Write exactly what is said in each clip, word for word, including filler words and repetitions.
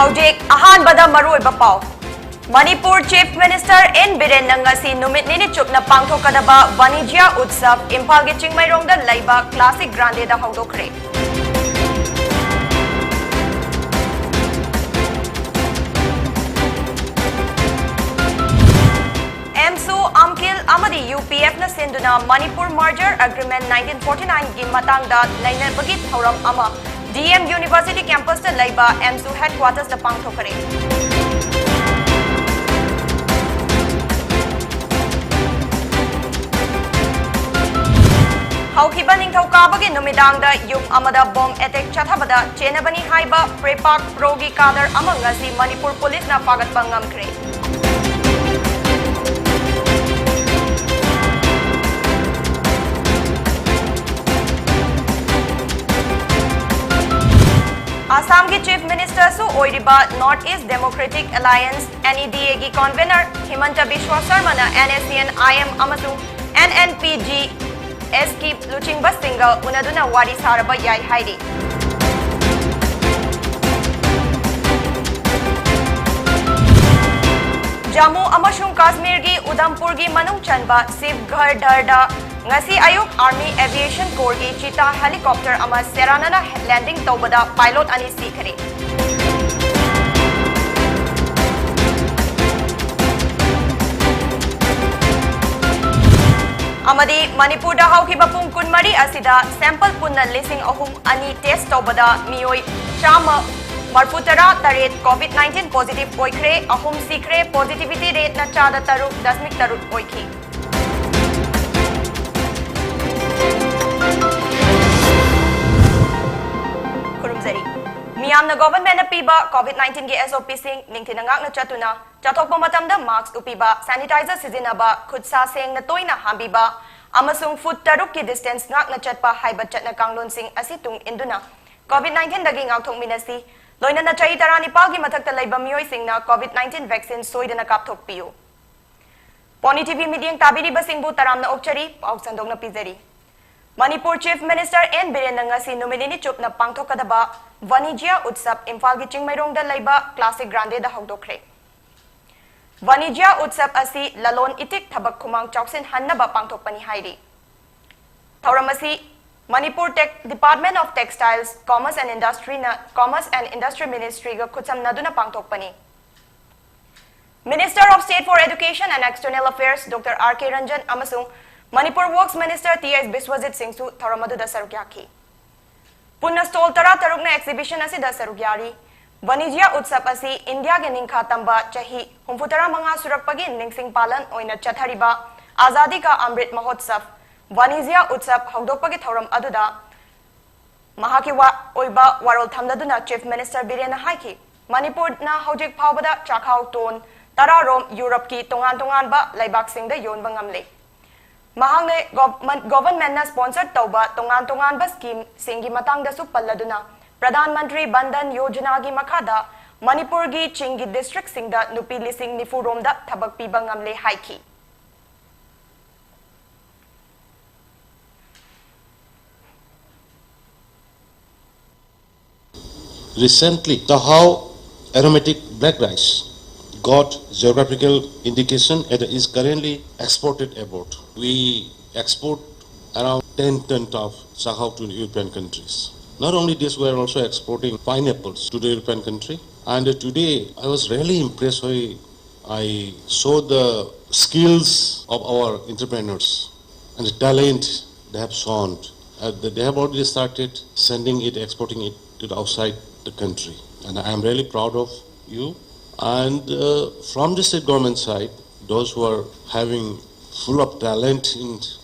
ꯍꯧꯖꯤꯛ ꯑꯍꯥꯟꯕꯗ ꯃꯔꯨꯑꯣꯏꯕ ꯄꯥꯎ꯫ ꯃꯅꯤꯄꯨꯔ Chief Minister N ꯕꯤꯔꯦꯟꯅ ꯉꯁꯤ ꯅꯨꯃꯤꯠ ꯅꯤꯅꯤ ꯆꯨꯞꯅ ꯄꯥꯡꯊꯣꯛꯀꯗꯕ ꯕꯥꯅꯤꯖ꯭ꯌꯥ ꯎꯠꯁꯕ ꯏꯝꯐꯥꯜꯒꯤ ꯆꯤꯡꯃꯩꯔꯣꯡꯗ ꯂꯩꯕ Classic Grandeꯗ ꯍꯧꯗꯣꯛꯈ꯭ꯔꯦ꯫ ꯑꯦꯝꯁꯨ, ꯑꯝꯀꯤꯜ ꯑꯃꯗꯤ UPFꯅ ꯁꯤꯟꯗꯨꯅ Manipur Merger Agreement nineteen forty nineꯒꯤ ꯃꯇꯥꯡꯗ ꯅꯩꯅꯕꯒꯤ ꯊꯧꯔꯝ ꯑꯃ DM University campusꯇ ꯂꯩꯕ ꯑꯦꯝꯁꯨ headquartersꯇ ꯄꯥꯡꯊꯣꯛꯈ꯭ꯔꯦ꯫ ꯍꯧꯈꯤꯕ ꯅꯤꯡꯊꯧꯀꯥꯕꯒꯤ ꯅꯨꯃꯤꯗꯥꯡꯗ ꯌꯨꯝ ꯑꯃꯗ bomb attack ꯆꯠꯊꯕꯗ ꯆꯦꯟꯅꯕꯅꯤ ꯍꯥꯏꯕ PREPAK proꯒꯤ cadre ꯑꯃ ꯉꯁꯤ ꯃꯅꯤꯄꯨꯔ ꯄꯨꯂꯤꯁꯅ ꯐꯥꯒꯠꯄ ꯉꯝꯈ꯭ꯔꯦ꯫ ꯑꯁꯥꯝꯒꯤ Chief Ministerꯁꯨ ꯑꯣꯏꯔꯤꯕ North East Democratic Alliance, NEDAꯒꯤ convener ꯍꯤꯃꯟꯇ Visva ꯁꯔꯃꯅ NSCN-IM ꯑꯃꯁꯨꯡ NNPGSꯀꯤ ꯂꯨꯆꯤꯡꯕꯁꯤꯡꯒ ꯎꯅꯗꯨꯅ ꯋꯥꯔꯤ ꯁꯥꯔꯕ ꯌꯥꯏ ꯍꯥꯏꯔꯤ꯫ ꯖꯝꯃꯨ ꯑꯃꯁꯨꯡ ꯀꯥꯁꯃꯤꯔꯒꯤ ꯎꯙꯝꯄꯨꯔꯒꯤ ꯃꯅꯨꯡ ꯆꯟꯕ ꯁꯤꯕꯒꯔꯙꯔꯗ ꯉꯁꯤ ꯑꯌꯨꯛ Army Aviation Corps ꯒꯤ Cheetah helicopter ꯑꯃ ꯁꯦꯔꯥꯅꯅ landing ꯇꯧꯕꯗ pilot ꯑꯅꯤ ꯁꯤꯈꯔꯦ꯫ ꯑꯃꯗꯤ ꯃꯅꯤꯄꯨꯔꯗ ꯍꯧꯈꯤꯕ ꯄꯨꯡ ꯀꯨꯟꯃꯔꯤ ꯑꯁꯤꯗ sample ꯄꯨꯟꯅ ꯂꯤꯁꯤꯡ ꯑꯍꯨꯝ ꯑꯅꯤ test ꯇꯧꯕꯗ ꯃꯤꯑꯣꯏ ꯆꯥꯝꯃ ꯃꯔꯤꯐꯨꯇꯔꯥ ꯇꯔꯦꯠ COVID nineteen positive ꯑꯣꯏꯈ꯭ꯔꯦ, ꯑꯍꯨꯝ ꯁꯤꯈ꯭ꯔꯦ, positivity rateꯅ ꯆꯥꯗ ꯇꯔꯨꯛ ꯗꯁꯃꯤꯛ ꯇꯔꯨꯛ ꯑꯣꯏꯈꯤ꯫ ꯈꯨꯔꯨꯝꯖꯔꯤ꯫ ꯃꯤꯌꯥꯝꯅ governmentꯅ ꯄꯤꯕ COVID nineteenꯒꯤ SOPꯁꯤꯡ ꯅꯤꯡꯊꯤꯅ ꯉꯥꯛꯅ ꯆꯠꯇꯨꯅ ꯆꯠꯊꯣꯛꯄ ꯃꯇꯝꯗ mask ꯎꯞꯄꯤꯕ, sanitizer ꯁꯤꯖꯤꯟꯅꯕ, ꯈꯨꯠ ꯁꯥ ꯁꯦꯡꯅ ꯇꯣꯏꯅ ꯍꯥꯝꯕꯤꯕ ꯑꯃꯁꯨꯡ foot ꯇꯔꯨꯛꯀꯤ distance ꯉꯥꯛꯅ ꯆꯠꯄ ꯍꯥꯏꯕ ꯆꯠꯅ ꯀꯥꯡꯂꯣꯟꯁꯤꯡ ꯑꯁꯤ ꯇꯨꯡ ꯏꯟꯗꯨꯅ COVID nineteenꯗꯒꯤ ꯉꯥꯛꯊꯣꯛꯃꯤꯟꯅꯁꯤ꯫ ꯂꯣꯏꯅꯅ ꯆꯍꯤ ꯇꯔꯥꯅꯤꯄꯥꯜꯒꯤ ꯃꯊꯛꯇ ꯂꯩꯕ ꯃꯤꯑꯣꯏꯁꯤꯡꯅ COVID nineteen vaccine ꯁꯣꯏꯗꯅ ꯀꯥꯞꯊꯣꯛꯄꯤꯌꯨ꯫ Pony TV ꯃꯤꯠꯌꯦꯡ ꯇꯥꯕꯤꯔꯤꯕꯁꯤꯡꯕꯨ ꯇꯔꯥꯝꯅ ꯑꯣꯛꯆꯔꯤ꯫ ꯄꯥꯎ ꯁꯟꯗꯣꯛꯅ ꯄꯤꯖꯔꯤ꯫ ꯃꯅꯤꯄꯨꯔ Chief Minister N ꯕꯤꯔꯦꯟꯅ ꯉꯁꯤ ꯅꯨꯃꯤꯠ ꯅꯤꯅꯤ ꯆꯨꯞꯅ ꯄꯥꯡꯊꯣꯛꯀꯗꯕ ꯚꯥꯅꯤꯖ꯭ꯌ ꯎꯠꯁꯕ ꯏꯝꯐꯥꯜꯒꯤ ꯆꯤꯡꯃꯩꯔꯣꯡꯗ ꯂꯩꯕ Classic Grandeꯗ ꯍꯧꯗꯣꯛꯈ꯭ꯔꯦ꯫ ꯚꯥꯅꯤꯖ꯭ꯌ ꯎꯠꯁꯕ ꯑꯁꯤ ꯂꯂꯣꯟ ꯏꯇꯤꯛ ꯊꯕꯛ ꯈꯨꯃꯥꯡ ꯆꯥꯎꯁꯤꯟꯍꯟꯅꯕ ꯄꯥꯡꯊꯣꯛꯄꯅꯤ ꯍꯥꯏꯔꯤ꯫ ꯊꯧꯔꯝ ꯑꯁꯤ Manipur Tech-, Department of Textiles, Commerce and Industryꯅ, Commerce and Industry Ministryꯒ ꯈꯨꯠꯁꯝꯅꯗꯨꯅ ꯄꯥꯡꯊꯣꯛꯄꯅꯤ꯫ Minister of State for Education and External Affairs Doctor R K Ranjan ꯑꯃꯁꯨꯡ Manipur Works Minister T S Biswajit ꯁꯤꯡꯁꯨ ꯊꯧꯔꯝ ꯑꯗꯨꯗ ꯁꯔꯨꯛ ꯌꯥꯈꯤ꯫ ꯄꯨꯟꯅ stall ꯇꯔꯥꯇꯔꯨꯛꯅ exhibition ꯑꯁꯤꯗ ꯁꯔꯨꯛ ꯌꯥꯔꯤ꯫ ꯚꯥꯅꯤꯖ꯭ꯌ ꯎꯠꯁꯕ ꯑꯁꯤ ꯏꯟꯗꯤꯌꯥꯒꯤ ꯅꯤꯡꯈꯥ ꯇꯝꯕ ꯆꯍꯤ ꯍꯨꯝꯐꯨꯇꯔꯥ ꯃꯉꯥ ꯁꯨꯔꯛꯄꯒꯤ ꯅꯤꯡꯁꯤꯡ ꯄꯥꯂꯟ ꯑꯣꯏꯅ ꯆꯠꯊꯔꯤꯕ ꯑꯖꯥꯗꯤ ꯀꯥ ꯑꯃ꯭ꯔꯤꯠ ꯃꯍꯣꯠꯁꯕ ꯚꯥꯅꯤꯖ꯭ꯌ ꯎꯠꯁꯕ ꯍꯧꯗꯣꯛꯄꯒꯤ ꯊꯧꯔꯝ ꯑꯗꯨꯗ ꯃꯍꯥꯛꯀꯤ ꯋꯥ-, ꯑꯣꯏꯕ ꯋꯥꯔꯣꯜ ꯊꯝꯂꯗꯨꯅ Chief Minister ꯕꯤꯔꯦꯟꯅ ꯍꯥꯏꯈꯤ, ꯃꯅꯤꯄꯨꯔꯅ ꯍꯧꯖꯤꯛ ꯐꯥꯎꯕꯗ ꯆꯥꯛꯈꯥꯎ ꯇꯣꯟ ꯇꯔꯥ ꯔꯣꯝ ꯌꯨꯔꯞꯀꯤ ꯇꯣꯉꯥꯟ ꯇꯣꯉꯥꯟꯕ ꯂꯩꯕꯥꯛꯁꯤꯡꯗ ꯌꯣꯟꯕ ꯉꯝꯂꯦ꯫ ꯃꯍꯥꯛꯅ ꯒꯣꯚ-, ꯃꯟ-, governmentꯅ sponsor ꯇꯧꯕ ꯇꯣꯉꯥꯟ ꯇꯣꯉꯥꯟꯕ schemeꯁꯤꯡꯒꯤ ꯃꯇꯥꯡꯗꯁꯨ ꯄꯜꯂꯗꯨꯅ, ꯄ꯭ꯔꯙꯥꯟ ꯃꯟꯇ꯭ꯔꯤ ꯕꯟꯙꯟ ꯌꯣꯖꯅꯥꯒꯤ ꯃꯈꯥꯗ ꯃꯅꯤꯄꯨꯔꯒꯤ ꯆꯤꯡꯒꯤ districtꯁꯤꯡꯗ ꯅꯨꯄꯤ ꯂꯤꯁꯤꯡ ꯅꯤꯐꯨ ꯔꯣꯝꯗ ꯊꯕꯛ ꯄꯤꯕ ꯉꯝꯂꯦ ꯍꯥꯏꯈꯤ꯫ Recently, Sahau aromatic black rice got geographical indication and is currently exported abroad. We export around ten tons of Sahau to European countries. Not only this, we are also exporting pineapples to the European country. And today, I was really impressed when I saw the skills of our entrepreneurs and the talent they have shown. Uh, they have already started sending it, exporting it to the outside the country. And I am really proud of you. And uh, from the state government side, those who are having full of talent in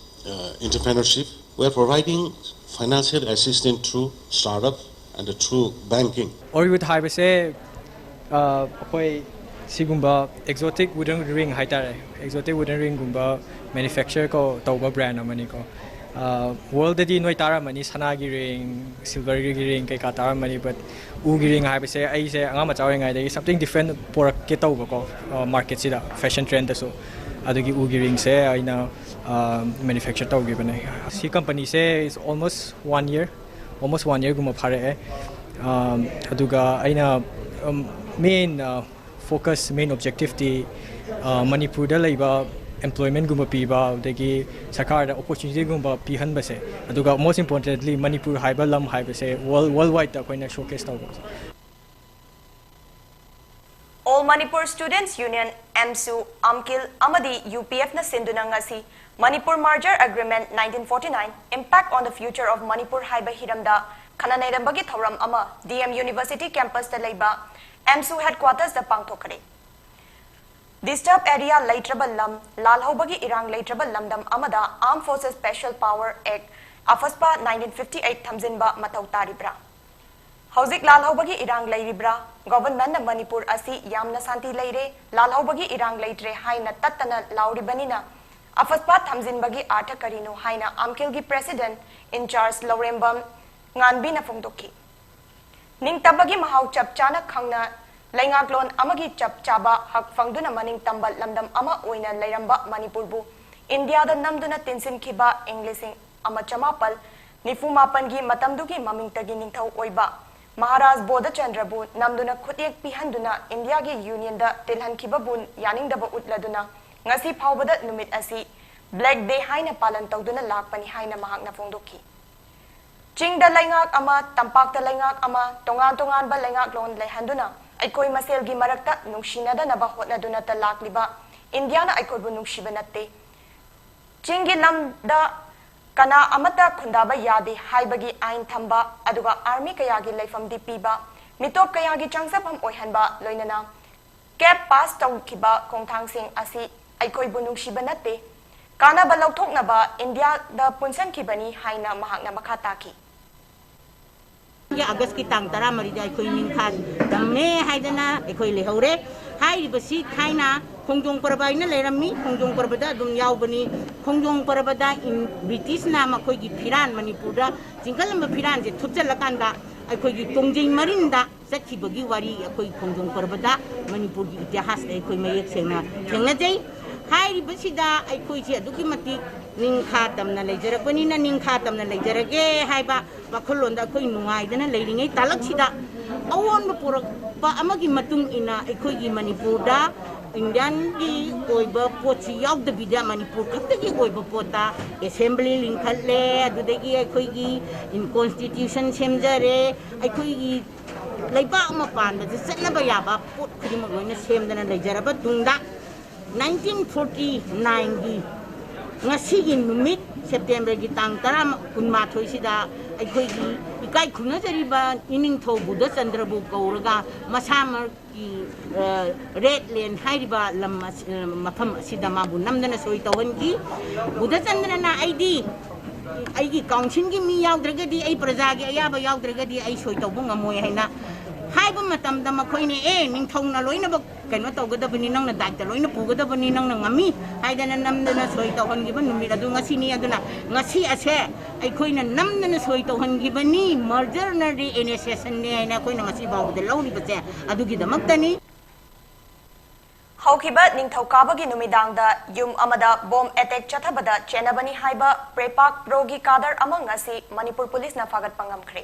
uh, entrepreneurship, we are providing financial assistance through startup and through banking. Orywood ꯍꯥꯏꯕꯁꯦ ꯑ, ꯑꯩꯈꯣꯏ ꯁꯤꯒꯨꯝꯕ exotic wooden ring ꯍꯥꯏꯇꯥꯔꯦ, exotic wooden ringꯒꯨꯝꯕ manufacture ꯀꯣ ꯇꯧꯕ brand ꯑꯃꯅꯤꯀꯣ꯫ ꯋꯥꯔꯜꯗꯗꯤ ꯅꯣꯏ ꯇꯥꯔꯝꯃꯅꯤ, ꯁꯅꯥꯒꯤ ring, silverꯒꯤ ring ꯀꯩꯀꯥ ꯇꯥꯔꯝꯃꯅꯤ, but ꯎꯒꯤ ring ꯍꯥꯏꯕꯁꯦ ꯑꯩꯁꯦ ꯑꯉꯥꯡ ꯃꯆꯥ ꯑꯣꯏꯔꯤꯉꯩꯗꯒꯤ something different ꯄꯣꯔꯛꯀꯦ ꯇꯧꯕꯀꯣ, marketꯁꯤꯗ fashion trendꯗꯁꯨ꯫ ꯑꯗꯨꯒꯤ ꯎꯒꯤ ringꯁꯦ ꯑꯩꯅ ꯃꯦꯅꯨꯐꯦꯛꯆꯔ ꯇꯧꯈꯤꯕꯅꯦ꯫ ꯁꯤ ꯀꯝꯄꯅꯤꯁꯦ is almost one year, almost one yearꯒꯨꯝꯕ ꯐꯥꯔꯛꯑꯦ꯫ ꯑꯗꯨꯒ ꯑꯩꯅ ꯃꯦꯟ ꯐꯣꯀꯁ, ꯃꯦꯟ ꯑꯣꯕꯖꯦꯛꯇꯤꯞꯇꯤ ꯃꯅꯤꯄꯨꯔꯗ ꯂꯩꯕ ꯑꯦꯝꯄ꯭ꯂꯣꯏꯃꯦꯟꯒꯨꯝꯕ ꯄꯤꯕ, ꯑꯗꯒꯤ ꯁꯔꯀꯥꯔꯗ ꯑꯣꯄꯣꯔꯆꯨꯅꯤꯇꯤꯒꯨꯝꯕ ꯄꯤꯍꯟꯕꯁꯦ, ꯑꯗꯨꯒ most importantly ꯃꯅꯤꯄꯨꯔ ꯍꯥꯏꯕ ꯂꯝ ꯍꯥꯏꯕꯁꯦ ꯋꯥꯔꯜ ꯋꯥꯔꯜ ꯋꯥꯏꯗ ꯑꯩꯈꯣꯏꯅ ꯁꯣꯀꯦꯁ ꯇꯧꯕ꯫ All Manipur Students Union, ꯑꯦꯝꯁꯨ, ꯑꯝꯀꯤꯜ ꯑꯃꯗꯤ ꯌꯨ ꯄꯤ ꯑꯦꯐꯅ ꯁꯤꯟꯗꯨꯅ ꯉꯁꯤ Manipur Merger Agreement nineteen forty-nine, Impact on the Future of Manipur ꯍꯥꯏꯕ ꯍꯤꯔꯝꯗ ꯈꯟꯅ ꯅꯩꯅꯕꯒꯤ ꯊꯧꯔꯝ ꯑꯃ ꯗꯤ ꯑꯦꯝ ꯌꯨꯅꯤꯚꯔꯁꯤꯇꯤ ꯀꯦꯝꯄꯁꯇ ꯂꯩꯕ ꯑꯦꯝꯁꯨ ꯍꯦꯗꯀ꯭ꯋꯥꯇꯔꯁꯇ ꯄꯥꯡꯊꯣꯛꯈ꯭ꯔꯦ꯫ ꯗꯤꯁꯇꯔꯕ ꯑꯦꯔꯤꯌꯥ ꯂꯩꯇ꯭ꯔꯕ ꯂꯝ, ꯂꯥꯜꯍꯧꯕꯒꯤ ꯏꯔꯥꯡ ꯂꯩꯇ꯭ꯔꯕ ꯂꯝꯗꯝ ꯑꯃꯗ Armed Forces Special Power Act, ꯑꯐꯁꯄꯥ nineteen fifty eight ꯊꯝꯖꯤꯟꯕ ꯃꯊꯧ ꯇꯥꯔꯤꯕ꯭ꯔꯥ? ꯍꯧꯖꯤꯛ ꯂꯥꯜꯍꯧꯕꯒꯤ ꯏꯔꯥꯡ ꯂꯩꯔꯤꯕ꯭ꯔꯥ? ꯒꯣꯚꯔꯟꯃꯦꯟꯠꯅ ꯃꯅꯤꯄꯨꯔ ꯑꯁꯤ ꯌꯥꯝꯅ ꯁꯥꯟꯇꯤ ꯂꯩꯔꯦ, ꯂꯥꯜꯍꯧꯕꯒꯤ ꯏꯔꯥꯡ ꯂꯩꯇ꯭ꯔꯦ ꯍꯥꯏꯅ ꯇꯠꯇꯅ ꯂꯥꯎꯔꯤꯕꯅꯤꯅ, ꯑꯐꯁꯄꯥ ꯊꯝꯖꯤꯟꯕꯒꯤ ꯑꯥꯔꯊ ꯀꯔꯤꯅꯣ ꯍꯥꯏꯅ ꯑꯝꯀꯤꯜꯒꯤ ꯄ꯭ꯔꯦꯁꯤꯗꯦꯟꯠ ꯏꯟꯆꯥꯔꯖ ꯂꯧꯔꯦꯝꯕꯝ ꯉꯥꯟꯕꯤꯅ ꯐꯣꯡꯗꯣꯛꯈꯤ꯫ ꯅꯤꯡꯇꯝꯕꯒꯤ ꯃꯍꯥꯎ ꯆꯞ ꯆꯥꯅ ꯈꯪꯅ, ꯂꯩꯉꯥꯛꯂꯣꯟ ꯑꯃꯒꯤ ꯆꯞ ꯆꯥꯕ ꯍꯛ ꯐꯪꯗꯨꯅ ꯃꯅꯤꯡ ꯇꯝꯕ ꯂꯝꯗꯝ ꯑꯃ ꯑꯣꯏꯅ ꯂꯩꯔꯝꯕ ꯃꯅꯤꯄꯨꯔꯕꯨ ꯏꯟꯗꯤꯌꯥꯗ ꯅꯝꯗꯨꯅ ꯇꯤꯟꯁꯤꯟꯈꯤꯕ ꯏꯪ ꯂꯤꯁꯤꯡ ꯑꯃ ꯆꯃꯥꯄꯜ ꯅꯤꯐꯨ ꯃꯥꯄꯟꯒꯤ ꯃꯇꯝꯗꯨꯒꯤ ꯃꯃꯤꯡꯇꯒꯤ ꯅꯤꯡꯊꯧ ꯑꯣꯏꯕ ꯃꯍꯥꯔꯥꯖ ꯕꯣꯙꯆꯟꯗ꯭ꯔꯕꯨ ꯅꯝꯗꯨꯅ ꯈꯨꯠꯌꯦꯛ ꯄꯤꯍꯟꯗꯨꯅ ꯏꯟꯗꯤꯌꯥꯒꯤ ꯌꯨꯅꯤꯌꯟꯗ ꯇꯤꯜꯍꯟꯈꯤꯕꯕꯨ ꯌꯥꯅꯤꯡꯗꯕ ꯎꯠꯂꯗꯨꯅ ꯉꯁꯤ ꯐꯥꯎꯕꯗ ꯅꯨꯃꯤꯠ ꯑꯁꯤ Black Day ꯍꯥꯏꯅ ꯄꯥꯂꯟ ꯇꯧꯗꯨꯅ ꯂꯥꯛꯄꯅꯤ ꯍꯥꯏꯅ ꯃꯍꯥꯛꯅ ꯐꯣꯡꯗꯣꯛꯈꯤ꯫ ꯆꯤꯡꯗ ꯂꯩꯉꯥꯛ ꯑꯃ, ꯇꯝꯄꯥꯛꯇ ꯂꯩꯉꯥꯛ ꯑꯃ, ꯇꯣꯉꯥꯟ ꯇꯣꯉꯥꯟꯕ ꯂꯩꯉꯥꯛꯂꯣꯟ ꯂꯩꯍꯟꯗꯨꯅ ꯑꯩꯈꯣꯏ ꯃꯁꯦꯜꯒꯤ ꯃꯔꯛꯇ ꯅꯨꯡꯁꯤꯅꯗꯅꯕ ꯍꯣꯠꯅꯗꯨꯅꯇ ꯂꯥꯛꯂꯤꯕ ꯏꯟꯗꯤꯌꯥꯅ ꯑꯩꯈꯣꯏꯕꯨ ꯅꯨꯡꯁꯤꯕ ꯅꯠꯇꯦ꯫ ꯆꯤꯡꯒꯤ ꯂꯝꯗ ꯀꯅꯥ ꯑꯃꯠꯇ ꯈꯨꯟꯗꯥꯕ ꯌꯥꯗꯦ ꯍꯥꯏꯕꯒꯤ ꯑꯥꯏꯟ ꯊꯝꯕ, ꯑꯗꯨꯒ ꯑꯥꯔꯃꯤ ꯀꯌꯥꯒꯤ ꯂꯩꯐꯝꯗꯤ ꯄꯤꯕ, ꯃꯤꯇꯣꯞ ꯀꯌꯥꯒꯤ ꯆꯪꯖꯐꯝ ꯑꯣꯏꯍꯟꯕ, ꯂꯣꯏꯅꯅ ꯀꯦꯞ ꯄꯥꯁ ꯇꯧꯈꯤꯕ ꯈꯣꯡꯊꯥꯡꯁꯤꯡ ꯑꯁꯤ ꯑꯩꯈꯣꯏꯕꯨ ꯅꯨꯡꯁꯤꯕ ꯅꯠꯇꯦ, ꯀꯥꯟꯅꯕ ꯂꯧꯊꯣꯛꯅꯕ ꯏꯟꯗꯤꯌꯥꯗ ꯄꯨꯟꯁꯤꯟꯈꯤꯕꯅꯤ ꯍꯥꯏꯅ ꯃꯍꯥꯛꯅ ꯃꯈꯥ ꯇꯥꯈꯤ꯫ ꯑꯥꯒꯁꯀꯤ ꯇꯥꯡ ꯇꯔꯥꯃꯔꯤꯗ ꯑꯩꯈꯣꯏ ꯅꯤꯡꯈꯥ ꯇꯝꯃꯦ ꯍꯥꯏꯗꯅ ꯑꯩꯈꯣꯏ ꯂꯩꯍꯧꯔꯦ꯫ ꯍꯥꯏꯔꯤꯕꯁꯤ ꯊꯥꯏꯅ ꯈꯣꯡꯖꯣꯝ ꯄꯔꯕ ꯍꯥꯏꯅ ꯂꯩꯔꯝꯃꯤ, ꯈꯣꯡꯖꯣꯝ ꯄꯔꯕꯗ ꯑꯗꯨꯝ ꯌꯥꯎꯕꯅꯤ꯫ ꯈꯣꯡꯖꯣꯝ ꯄꯔꯕꯗ ꯏꯪ-, ꯕ꯭ꯔꯤꯇꯤꯁꯅ ꯃꯈꯣꯏꯒꯤ ꯐꯤꯔꯥꯟ, ꯃꯅꯤꯄꯨꯔꯗ ꯆꯤꯡꯈꯠꯂꯝꯕ ꯐꯤꯔꯥꯟꯁꯦ ꯊꯨꯞꯆꯜꯂꯀꯥꯟꯗ ꯑꯩꯈꯣꯏꯒꯤ ꯇꯣꯡꯖꯩ ꯃꯔꯤꯟꯗ ꯆꯠꯈꯤꯕꯒꯤ ꯋꯥꯔꯤ ꯑꯩꯈꯣꯏ ꯈꯣꯡꯖꯣꯝ ꯄꯔꯕꯗ ꯃꯅꯤꯄꯨꯔꯒꯤ ꯏꯇꯤꯍꯥꯁꯇ ꯑꯩꯈꯣꯏ ꯃꯌꯦꯛ ꯁꯦꯡꯅ ꯊꯦꯡꯅꯖꯩ꯫ ꯍꯥꯏꯔꯤꯕꯁꯤꯗ ꯑꯩꯈꯣꯏꯁꯦ ꯑꯗꯨꯛꯀꯤ ꯃꯇꯤꯛ ꯅꯤꯡꯈꯥ ꯇꯝꯅ ꯂꯩꯖꯔꯛꯄꯅꯤꯅ, ꯅꯤꯡꯈꯥ ꯇꯝꯅ ꯂꯩꯖꯔꯒꯦ ꯍꯥꯏꯕ ꯋꯥꯈꯜꯂꯣꯟꯗ ꯑꯩꯈꯣꯏ ꯅꯨꯡꯉꯥꯏꯗꯅ ꯂꯩꯔꯤꯉꯩ ꯇꯥꯂꯛꯁꯤꯗ ꯑꯑꯣꯟꯕ ꯄꯨꯔꯛꯄ ꯑꯃꯒꯤ ꯃꯇꯨꯡ ꯏꯟꯅ ꯑꯩꯈꯣꯏꯒꯤ ꯃꯅꯤꯄꯨꯔꯗ ꯏꯟꯗꯤꯌꯥꯟꯒꯤ ꯑꯣꯏꯕ ꯄꯣꯠꯁꯤ ꯌꯥꯎꯗꯕꯤꯗ ꯃꯅꯤꯄꯨꯔ ꯈꯛꯇꯒꯤ ꯑꯣꯏꯕ ꯄꯣꯠꯇ ꯑꯦꯁꯦꯝꯕ꯭ꯂꯤ ꯂꯤꯡꯈꯠꯂꯦ꯫ ꯑꯗꯨꯗꯒꯤ ꯑꯩꯈꯣꯏꯒꯤ ꯀꯣꯟꯁꯇꯤꯇ꯭ꯌꯨꯁꯟ ꯁꯦꯝꯖꯔꯦ꯫ ꯑꯩꯈꯣꯏꯒꯤ ꯂꯩꯕꯥꯛ ꯑꯃ ꯄꯥꯟꯕꯗ ꯆꯠꯅꯕ ꯌꯥꯕ ꯄꯣꯠ ꯈꯨꯗꯤꯡꯃꯛ ꯂꯣꯏꯅ ꯁꯦꯝꯗꯅ ꯂꯩꯖꯔꯕ ꯇꯨꯡꯗ, ꯅꯥꯏꯟꯇꯤꯟ ꯐꯣꯔꯇꯤ ꯅꯥꯏꯟꯒꯤ ꯉꯁꯤꯒꯤ ꯅꯨꯃꯤꯠ, ꯁꯦꯞꯇꯦꯝꯕꯔꯒꯤ ꯇꯥꯡ ꯇꯔꯥ, ꯀꯨꯟꯃꯥꯊꯣꯏꯁꯤꯗ ꯑꯩꯈꯣꯏꯒꯤ ꯏꯀꯥꯏ ꯈꯨꯝꯅꯖꯔꯤꯕ ꯏꯅꯤꯡꯊꯧ ꯕꯨꯙꯆꯟꯗ꯭ꯔꯕꯨ ꯀꯧꯔꯒ ꯃꯁꯥꯃꯛꯀꯤ, ꯑ, ꯔꯦꯗ ꯂꯦꯟ ꯍꯥꯏꯔꯤꯕ ꯂꯝ ꯑꯁꯤ, ꯑ, ꯃꯐꯝ ꯑꯁꯤꯗ ꯃꯥꯕꯨ ꯅꯝꯗꯅ ꯁꯣꯏ ꯇꯧꯍꯟꯈꯤ꯫ ꯕꯨꯙꯆꯟꯗ꯭ꯔꯅ ꯑꯩꯗꯤ ꯑꯩꯒꯤ ꯀꯥꯎꯟꯁꯤꯜꯒꯤ ꯃꯤ ꯌꯥꯎꯗ꯭ꯔꯒꯗꯤ, ꯑꯩ ꯄ꯭ꯔꯖꯥꯒꯤ ꯑꯌꯥꯕ ꯌꯥꯎꯗ꯭ꯔꯒꯗꯤ ꯑꯩ ꯁꯣꯏ ꯇꯧꯕ ꯉꯝꯃꯣꯏ ꯍꯥꯏꯅ ꯍꯥꯏꯕ ꯃꯇꯝꯗ ꯃꯈꯣꯏꯅ, "ꯑꯦ, ꯅꯤꯡꯊꯧꯅ ꯂꯣꯏꯅꯃꯛ ꯀꯩꯅꯣ ꯇꯧꯒꯗꯕꯅꯤ, ꯅꯪꯅ ꯗꯥꯏꯇ ꯂꯣꯏꯅ ꯄꯨꯒꯗꯕꯅꯤ, ꯅꯪꯅ ꯉꯝꯃꯤ" ꯍꯥꯏꯗꯅ ꯅꯝꯗꯅ ꯁꯣꯏ ꯇꯧꯍꯟꯈꯤꯕ ꯅꯨꯃꯤꯠ ꯑꯗꯨ ꯉꯁꯤꯅꯤ꯫ ꯑꯗꯨꯅ ꯉꯁꯤ ꯑꯁꯦ ꯑꯩꯈꯣꯏꯅ ꯅꯝꯗꯅ ꯁꯣꯏ ꯇꯧꯍꯟꯈꯤꯕꯅꯤ, ꯃꯔꯗꯔꯅ ꯔꯤꯏꯅꯤꯁꯤꯌꯦꯁꯟꯅꯤ ꯍꯥꯏꯅ ꯑꯩꯈꯣꯏꯅ ꯉꯁꯤ ꯐꯥꯎꯕꯗ ꯂꯧꯔꯤꯕꯁꯦ ꯑꯗꯨꯒꯤꯗꯃꯛꯇꯅꯤ꯫ ꯍꯧꯈꯤꯕ ꯅꯤꯡꯊꯧꯀꯥꯕꯒꯤ ꯅꯨꯃꯤꯗꯥꯡꯗ ꯌꯨꯝ ꯑꯃꯗ ꯕꯣꯝ ꯑꯦꯇꯦꯛ ꯆꯠꯊꯕꯗ ꯆꯦꯟꯅꯕꯅꯤ ꯍꯥꯏꯕ ꯄ꯭ꯔꯦꯄꯥꯛ ꯄ꯭ꯔꯣꯒꯤ ꯀꯥꯗꯔ ꯑꯃ ꯉꯁꯤ ꯃꯅꯤꯄꯨꯔ ꯄꯨꯂꯤꯁꯅ ꯐꯥꯒꯠꯄ ꯉꯝꯈ꯭ꯔꯦ꯫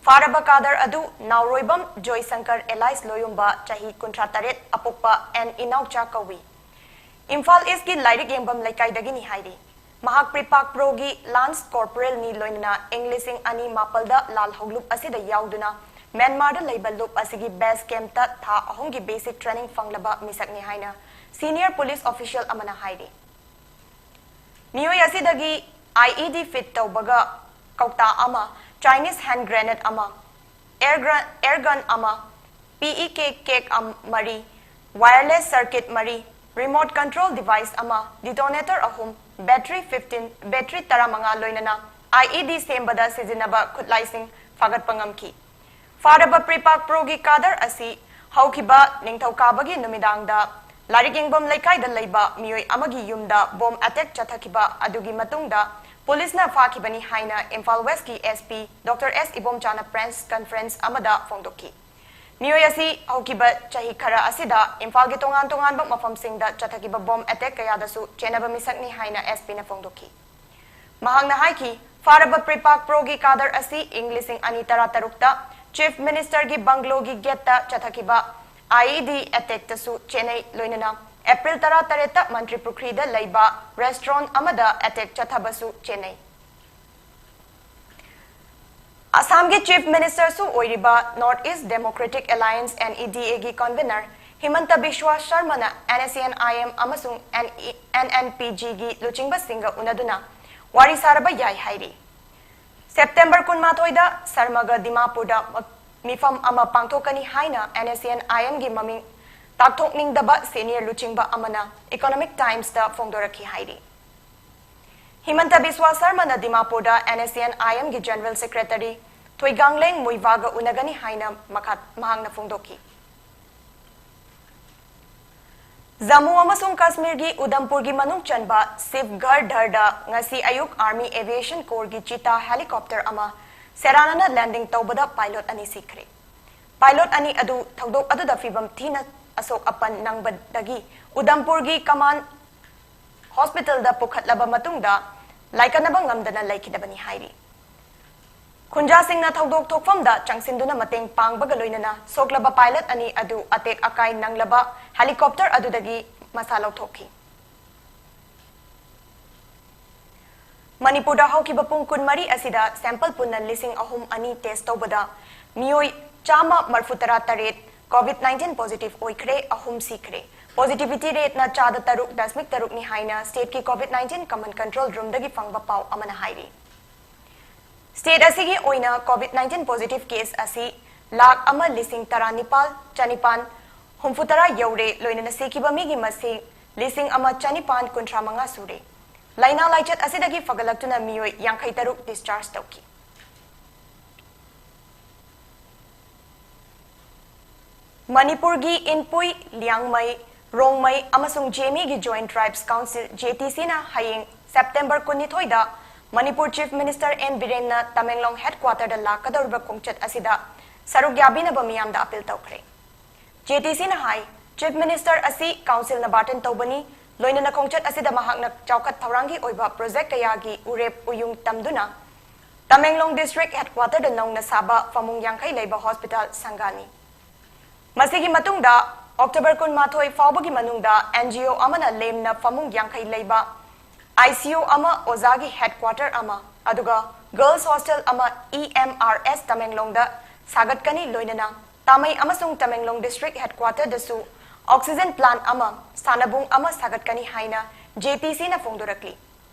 ꯐꯥꯔꯕ ꯀꯥꯗꯔ ꯑꯗꯨ ꯅꯥꯎꯔꯣꯏꯕꯝ ꯖꯣꯏꯁꯪꯀꯔ ꯑꯦꯂꯥꯏꯁ ꯂꯣꯌꯨꯝꯕ, ꯆꯍꯤ ꯀꯨꯟꯊ꯭ꯔꯥ ꯇꯔꯦꯠ, ꯑꯄꯣꯛꯄ ꯑꯦꯟ ꯏꯅꯥꯎꯆꯥ ꯀꯧꯏ꯫ ꯏꯝꯐꯥꯜ ꯏꯁꯀꯤ ꯂꯥꯏꯔꯤꯛ ꯌꯦꯡꯐꯝ ꯂꯩꯀꯥꯏꯗꯒꯤꯅꯤ ꯍꯥꯏꯔꯤ꯫ ꯃꯍꯥꯛ ꯄ꯭ꯔꯤꯄꯥꯛ ꯄ꯭ꯔꯣꯒꯤ ꯂꯥꯟꯁ ꯀꯣꯔꯄꯣꯔꯦꯜꯅꯤ, ꯂꯣꯏꯅꯅ ꯏꯪ ꯂꯤꯁꯤꯡ ꯑꯅꯤ ꯃꯥꯄꯜꯗ ꯂꯥꯜꯍꯧꯂꯨꯞ ꯑꯁꯤꯗ ꯌꯥꯎꯗꯨꯅ ꯃ꯭ꯌꯥꯟꯃꯥꯔꯗ ꯂꯩꯕ ꯂꯨꯞ ꯑꯁꯤꯒꯤ ꯕꯦꯁ ꯀꯦꯝꯞꯇ ꯊꯥ ꯑꯍꯨꯝꯒꯤ ꯕꯦꯁꯤꯛ ꯇ꯭ꯔꯦꯅꯤꯡ ꯐꯪꯂꯕ ꯃꯤꯁꯛꯅꯤ ꯍꯥꯏꯅ ꯁꯤꯅꯤꯌꯔ ꯄꯨꯂꯤꯁ ꯑꯣꯐꯤꯁꯤꯌꯦꯜ ꯑꯃꯅ ꯍꯥꯏꯔꯤ꯫ ꯃꯤꯑꯣꯏ ꯑꯁꯤꯗꯒꯤ ꯑꯥꯏꯏꯗꯤ ꯐꯤꯠ ꯇꯧꯕꯒ ꯀꯧꯇꯥ ꯑꯃ, ꯆꯥꯏꯅꯤꯁ ꯍꯦꯟ ꯒ꯭ꯔꯦꯅꯦꯗ ꯑꯃ, ꯑꯦꯌꯔ ꯒ꯭ꯔ-, ꯑꯦꯌꯔ ꯒꯟ ꯑꯃ, ꯄꯤꯏꯀꯦ ꯀꯦꯛ ꯑꯝ-, ꯃꯔꯤ, ꯋꯥꯌꯔꯂꯦꯁ ꯁꯔꯀꯤꯠ ꯃꯔꯤ, ꯔꯤꯃꯣꯠ ꯀꯟꯇ꯭ꯔꯣꯜ ꯗꯤꯚꯥꯏꯁ ꯑꯃ, ꯗꯤꯇꯣꯅꯦꯇꯔ ꯑꯍꯨꯝ, ꯕꯦꯇ꯭ꯔꯤ ꯐꯤꯐꯇꯤꯟ, ꯕꯦꯇ꯭ꯔꯤ ꯇꯔꯥꯃꯉꯥ, ꯂꯣꯏꯅꯅ ꯑꯥꯏꯏꯗꯤ ꯁꯦꯝꯕꯗ ꯁꯤꯖꯤꯟꯅꯕ ꯈꯨꯠꯂꯥꯏꯁꯤꯡ ꯐꯥꯒꯠꯄ ꯉꯝꯈꯤ꯫ ꯐꯥꯔꯕ ꯄ꯭ꯔꯤꯄꯥꯛ ꯄ꯭ꯔꯣꯒꯤ ꯀꯥꯗꯔ ꯑꯁꯤ ꯍꯧꯈꯤꯕ ꯅꯤꯡꯊꯧꯀꯥꯕꯒꯤ ꯅꯨꯃꯤꯗꯥꯡꯗ ꯂꯥꯏꯔꯤꯛ ꯌꯦꯡꯐꯝ ꯂꯩꯀꯥꯏꯗ ꯂꯩꯕ ꯃꯤꯑꯣꯏ ꯑꯃꯒꯤ ꯌꯨꯝꯗ ꯕꯣꯝ ꯑꯦꯇꯦꯛ ꯆꯠꯊꯈꯤꯕ ꯑꯗꯨꯒꯤ ꯃꯇꯨꯡꯗ ꯄꯨꯂꯤꯁꯅ ꯐꯥꯈꯤꯕꯅꯤ ꯍꯥꯏꯅ ꯏꯝꯐꯥꯜ ꯋꯦꯁꯀꯤ ꯑꯦꯁꯄꯤ ꯗꯣꯛꯇꯔ ꯑꯦꯁ ꯏꯕꯣꯝꯆꯥꯅ ꯄ꯭ꯔꯦꯁ ꯀꯟꯐꯔꯦꯟꯁ ꯑꯃꯗ ꯐꯣꯡꯗꯣꯛꯈꯤ꯫ ꯃꯤꯑꯣꯏ ꯑꯁꯤ ꯍꯧꯈꯤꯕ ꯆꯍꯤ ꯈꯔ ꯑꯁꯤꯗ ꯏꯝꯐꯥꯜꯒꯤ ꯇꯣꯉꯥꯟ ꯇꯣꯉꯥꯟꯕ ꯃꯐꯝꯁꯤꯡꯗ ꯆꯠꯊꯈꯤꯕ ꯕꯣꯝ ꯑꯦꯇꯦꯛ ꯀꯌꯥꯗꯁꯨ ꯆꯦꯟꯅꯕ ꯃꯤꯁꯛꯅꯤ ꯍꯥꯏꯅ SP ꯅ ꯐꯣꯡꯗꯣꯛꯈꯤ꯫ ꯃꯍꯥꯛꯅ ꯍꯥꯏꯈꯤ, ꯐꯥꯔꯕ ꯄ꯭ꯔꯤꯄꯥꯛ ꯄ꯭ꯔꯣꯒꯤ ꯀꯥꯗꯔ ꯑꯁꯤ ꯏꯪ ꯂꯤꯁꯤꯡ ꯑꯅꯤ ꯇꯔꯥꯇꯔꯨꯛꯇ Chief Minister ꯒꯤ ꯕꯪꯒ꯭ꯂꯣꯒꯤ ꯒꯦꯠꯇ ꯆꯠꯊꯈꯤꯕ IED ꯑꯦꯇꯦꯛꯇꯁꯨ ꯆꯦꯟꯅꯩ, ꯂꯣꯏꯅꯅ ꯑꯦꯄ꯭ꯔꯤꯜ ꯇꯔꯥꯇꯔꯦꯠꯇ ꯃꯟꯇ꯭ꯔꯤ ꯄꯨꯈ꯭ꯔꯤꯗ ꯂꯩꯕ ꯔꯦꯁꯇꯨꯔꯦꯟꯠ ꯑꯃꯗ ꯑꯦꯇꯦꯛ ꯆꯠꯊꯕꯁꯨ ꯆꯦꯟꯅꯩ꯫ ꯑꯁꯥꯝꯒꯤ Chief Minister ꯁꯨ ꯑꯣꯏꯔꯤꯕ North East Democratic Alliance, NEDA ꯒꯤ convenor ꯍꯤꯃꯟꯇ ꯕꯤꯁ꯭ꯋꯥ ꯁꯔꯃꯅ NSCN-IM ꯑꯃꯁꯨꯡ NE NNPG ꯒꯤ ꯂꯨꯆꯤꯡꯕꯁꯤꯡꯒ ꯎꯅꯗꯨꯅ ꯋꯥꯔꯤ ꯁꯥꯔꯕ ꯌꯥꯏ ꯍꯥꯏꯔꯤ꯫ ꯁꯦꯞꯇꯦꯝꯕꯔ ꯀꯨꯟꯃꯥꯊꯣꯏꯗ ꯁꯔꯃꯒ ꯗꯤꯃꯥꯄꯨꯔꯗ ꯃ- ꯃꯤꯐꯝ ꯑꯃ ꯄꯥꯡꯊꯣꯛꯀꯅꯤ ꯍꯥꯏꯅ NSCN-IM ꯒꯤ ꯃꯃꯤꯡ ꯇꯥꯛꯊꯣꯛꯅꯤꯡꯗꯕ senior ꯂꯨꯆꯤꯡꯕ ꯑꯃꯅ Economic Times ꯇ ꯐꯣꯡꯗꯣꯔꯛꯈꯤ ꯍꯥꯏꯔꯤ꯫ ꯍꯤꯃꯟꯇ ꯕꯤꯁ꯭ꯋꯥ ꯁꯔꯃꯅ ꯗꯤꯃꯥꯄꯨꯔꯗ NSCN-IM ꯒꯤ General Secretary ꯊꯣꯏꯒꯥꯡꯂꯦꯡ ꯃꯨꯏꯕꯥꯒ ꯎꯅꯒꯅꯤ ꯍꯥꯏꯅ ꯃꯈꯥ ꯃꯍꯥꯛꯅ ꯐꯣꯡꯗꯣꯛꯈꯤ꯫ ꯖꯝꯃꯨ ꯑꯃꯁꯨꯡ ꯀꯥꯁꯃꯤꯔꯒꯤ ꯎꯗꯝꯄꯨꯔꯒꯤ ꯃꯅꯨꯡ ꯆꯟꯕ ꯁꯤꯕꯒꯔ ꯙꯔꯗ ꯉꯁꯤ ꯑꯌꯨꯛ Army Aviation Corps ꯒꯤ Cheetah helicopter ꯑꯃ ꯁꯦꯔꯥꯅꯅ landing ꯇꯧꯕꯗ pilot ꯑꯅꯤ ꯁꯤꯈ꯭ꯔꯦ꯫ Pilot ꯑꯅꯤ ꯑꯗꯨ ꯊꯧꯗꯣꯛ ꯑꯗꯨꯗ ꯐꯤꯚꯝ ꯊꯤꯅ ꯑꯁꯣꯛ ꯑꯄꯟ ꯅꯪꯕꯗꯒꯤ ꯎꯗꯝꯄꯨꯔꯒꯤ Command Hospital ꯗ ꯄꯨꯈꯠꯂꯕ ꯃꯇꯨꯡꯗ ꯂꯥꯏꯀꯠꯅꯕ ꯉꯝꯗꯅ ꯂꯩꯈꯤꯗꯕꯅꯤ ꯍꯥꯏꯔꯤ꯫ ꯈꯨꯟꯖꯥꯁꯤꯡꯅ ꯊꯧꯗꯣꯛ ꯊꯣꯛꯐꯝꯗ ꯆꯪꯁꯤꯟꯗꯨꯅ ꯃꯇꯦꯡ ꯄꯥꯡꯕꯒ ꯂꯣꯏꯅꯅ ꯁꯣꯛꯂꯕ pilot ꯑꯅꯤ ꯑꯗꯨ ꯑꯇꯦꯛ ꯑꯀꯥꯏ ꯅꯪꯂꯕ helicopter ꯑꯗꯨꯗꯒꯤ ꯃꯁꯥ ꯂꯧꯊꯣꯛꯈꯤ꯫ ꯃꯅꯤꯄꯨꯔꯗ ꯍꯧꯈꯤꯕ ꯄꯨꯡ ꯀꯨꯟꯃꯔꯤ ꯑꯁꯤꯗ sample ꯄꯨꯟꯅ ꯂꯤꯁꯤꯡ ꯑꯍꯨꯝ ꯑꯅꯤ test ꯇꯧꯕꯗ ꯃꯤꯑꯣꯏ ꯆꯥꯝꯃ ꯃꯔꯤꯐꯨꯇꯔꯥ ꯇꯔꯦꯠ COVID nineteen positive ꯑꯣꯏꯈ꯭ꯔꯦ, ꯑꯍꯨꯝ ꯁꯤꯈ꯭ꯔꯦ꯫ Positivity rate ꯅ ꯆꯥꯗ ꯇꯔꯨꯛ ꯗꯁꯃꯤꯛ ꯇꯔꯨꯛꯅꯤ ꯍꯥꯏꯅ state ꯀꯤ COVID nineteen Command Control Room ꯗꯒꯤ ꯐꯪꯕ ꯄꯥꯎ ꯑꯃꯅ ꯍꯥꯏꯔꯤ꯫ State ꯑꯁꯤꯒꯤ ꯑꯣꯏꯅ COVID nineteen positive case ꯑꯁꯤ ꯂꯥꯈ ꯑꯃ ꯂꯤꯁꯤꯡ ꯇꯔꯥꯅꯤꯄꯥꯜ ꯆꯅꯤꯄꯥꯟ ꯍꯨꯝꯐꯨꯇꯔꯥ ꯌꯧꯔꯦ, ꯂꯣꯏꯅꯅ ꯁꯤꯈꯤꯕ ꯃꯤꯒꯤ ꯃꯁꯤꯡ ꯂꯤꯁꯤꯡ ꯑꯃ ꯆꯅꯤꯄꯥꯟ ꯀꯨꯟꯊ꯭ꯔꯥ ꯃꯉꯥ ꯁꯨꯔꯦ꯫ ꯂꯥꯏꯅꯥ ꯂꯥꯏꯆꯠ ꯑꯁꯤꯗꯒꯤ ꯐꯒꯠꯂꯛꯇꯨꯅ ꯃꯤꯑꯣꯏ ꯌꯥꯡꯈꯩ ꯇꯔꯨꯛ discharge ꯇꯧꯈꯤ꯫ ꯃꯅꯤꯄꯨꯔꯒꯤ ꯏꯟꯄꯨꯏ, ꯂꯤꯌꯥꯡꯃꯩ, ꯔꯣꯡꯃꯩ ꯑꯃꯁꯨꯡ ꯖꯦꯃꯤꯒꯤ Joint Tribes Council, JTC ꯅ ꯍꯌꯦꯡ ꯁꯦꯞꯇꯦꯝꯕꯔ ꯀꯨꯟꯅꯤꯊꯣꯏꯗ ꯃꯅꯤꯄꯨꯔ Chief Minister N ꯕꯤꯔꯦꯟꯅ ꯇꯃꯦꯡꯂꯣꯡ headquarter ꯗ ꯂꯥꯛꯀꯗꯧꯔꯤꯕ ꯈꯣꯡꯆꯠ ꯑꯁꯤꯗ ꯁꯔꯨꯛ ꯌꯥꯕꯤꯅꯕ ꯃꯤꯌꯥꯝꯗ ꯑꯄꯤꯜ ꯇꯧꯈ꯭ꯔꯦ꯫ ꯖꯦ ꯇꯤ ꯁꯤꯅ ꯍꯥꯏ, Chief Minister ꯑꯁꯤ Councilꯅ ꯕꯥꯔꯇꯟ ꯇꯧꯕꯅꯤ, ꯂꯣꯏꯅꯅ ꯈꯣꯡꯆꯠ ꯑꯁꯤꯗ ꯃꯍꯥꯛꯅ ꯆꯥꯎꯈꯠ ꯊꯧꯔꯥꯡꯒꯤ ꯑꯣꯏꯕ project ꯀꯌꯥꯒꯤ ꯎꯔꯦꯞ ꯎꯌꯨꯡ ꯇꯝꯗꯨꯅ ꯇꯃꯦꯡꯂꯣꯡ District Headquarterꯗ ꯅꯧꯅ ꯁꯥꯕ ꯐꯃꯨꯡ ꯌꯥꯡꯈꯩ ꯂꯩꯕ hospital ꯁꯪꯒꯥꯅꯤ꯫ ꯃꯁꯤꯒꯤ ꯃꯇꯨꯡꯗ October ꯀꯨꯟꯃꯥꯊꯣꯏ ꯐꯥꯎꯕꯒꯤ ꯃꯅꯨꯡꯗ N G O ꯑꯃꯅ ꯂꯦꯝꯅ ꯐꯃꯨꯡ ꯌꯥꯡꯈꯩ ꯂꯩꯕ I C U ꯑꯃ, ꯑꯣꯖꯥꯒꯤ headquarter ꯑꯃ, ꯑꯗꯨꯒ girls hostel ꯑꯃ E M R S ꯇꯃꯦꯡꯂꯣꯡꯗ ꯁꯥꯒꯠꯀꯅꯤ, ꯂꯣꯏꯅꯅ ꯇꯥꯃꯩ ꯑꯃꯁꯨꯡ ꯇꯃꯦꯡꯂꯣꯡ District Headquarterꯗꯁꯨ oxygen plant ꯑꯃ, ꯁꯥꯟꯅꯕꯨꯡ ꯑꯃ ꯁꯥꯒꯠꯀꯅꯤ ꯍꯥꯏꯅ J T Cꯅ ꯐꯣꯡꯗꯣꯔꯛꯂꯤ꯫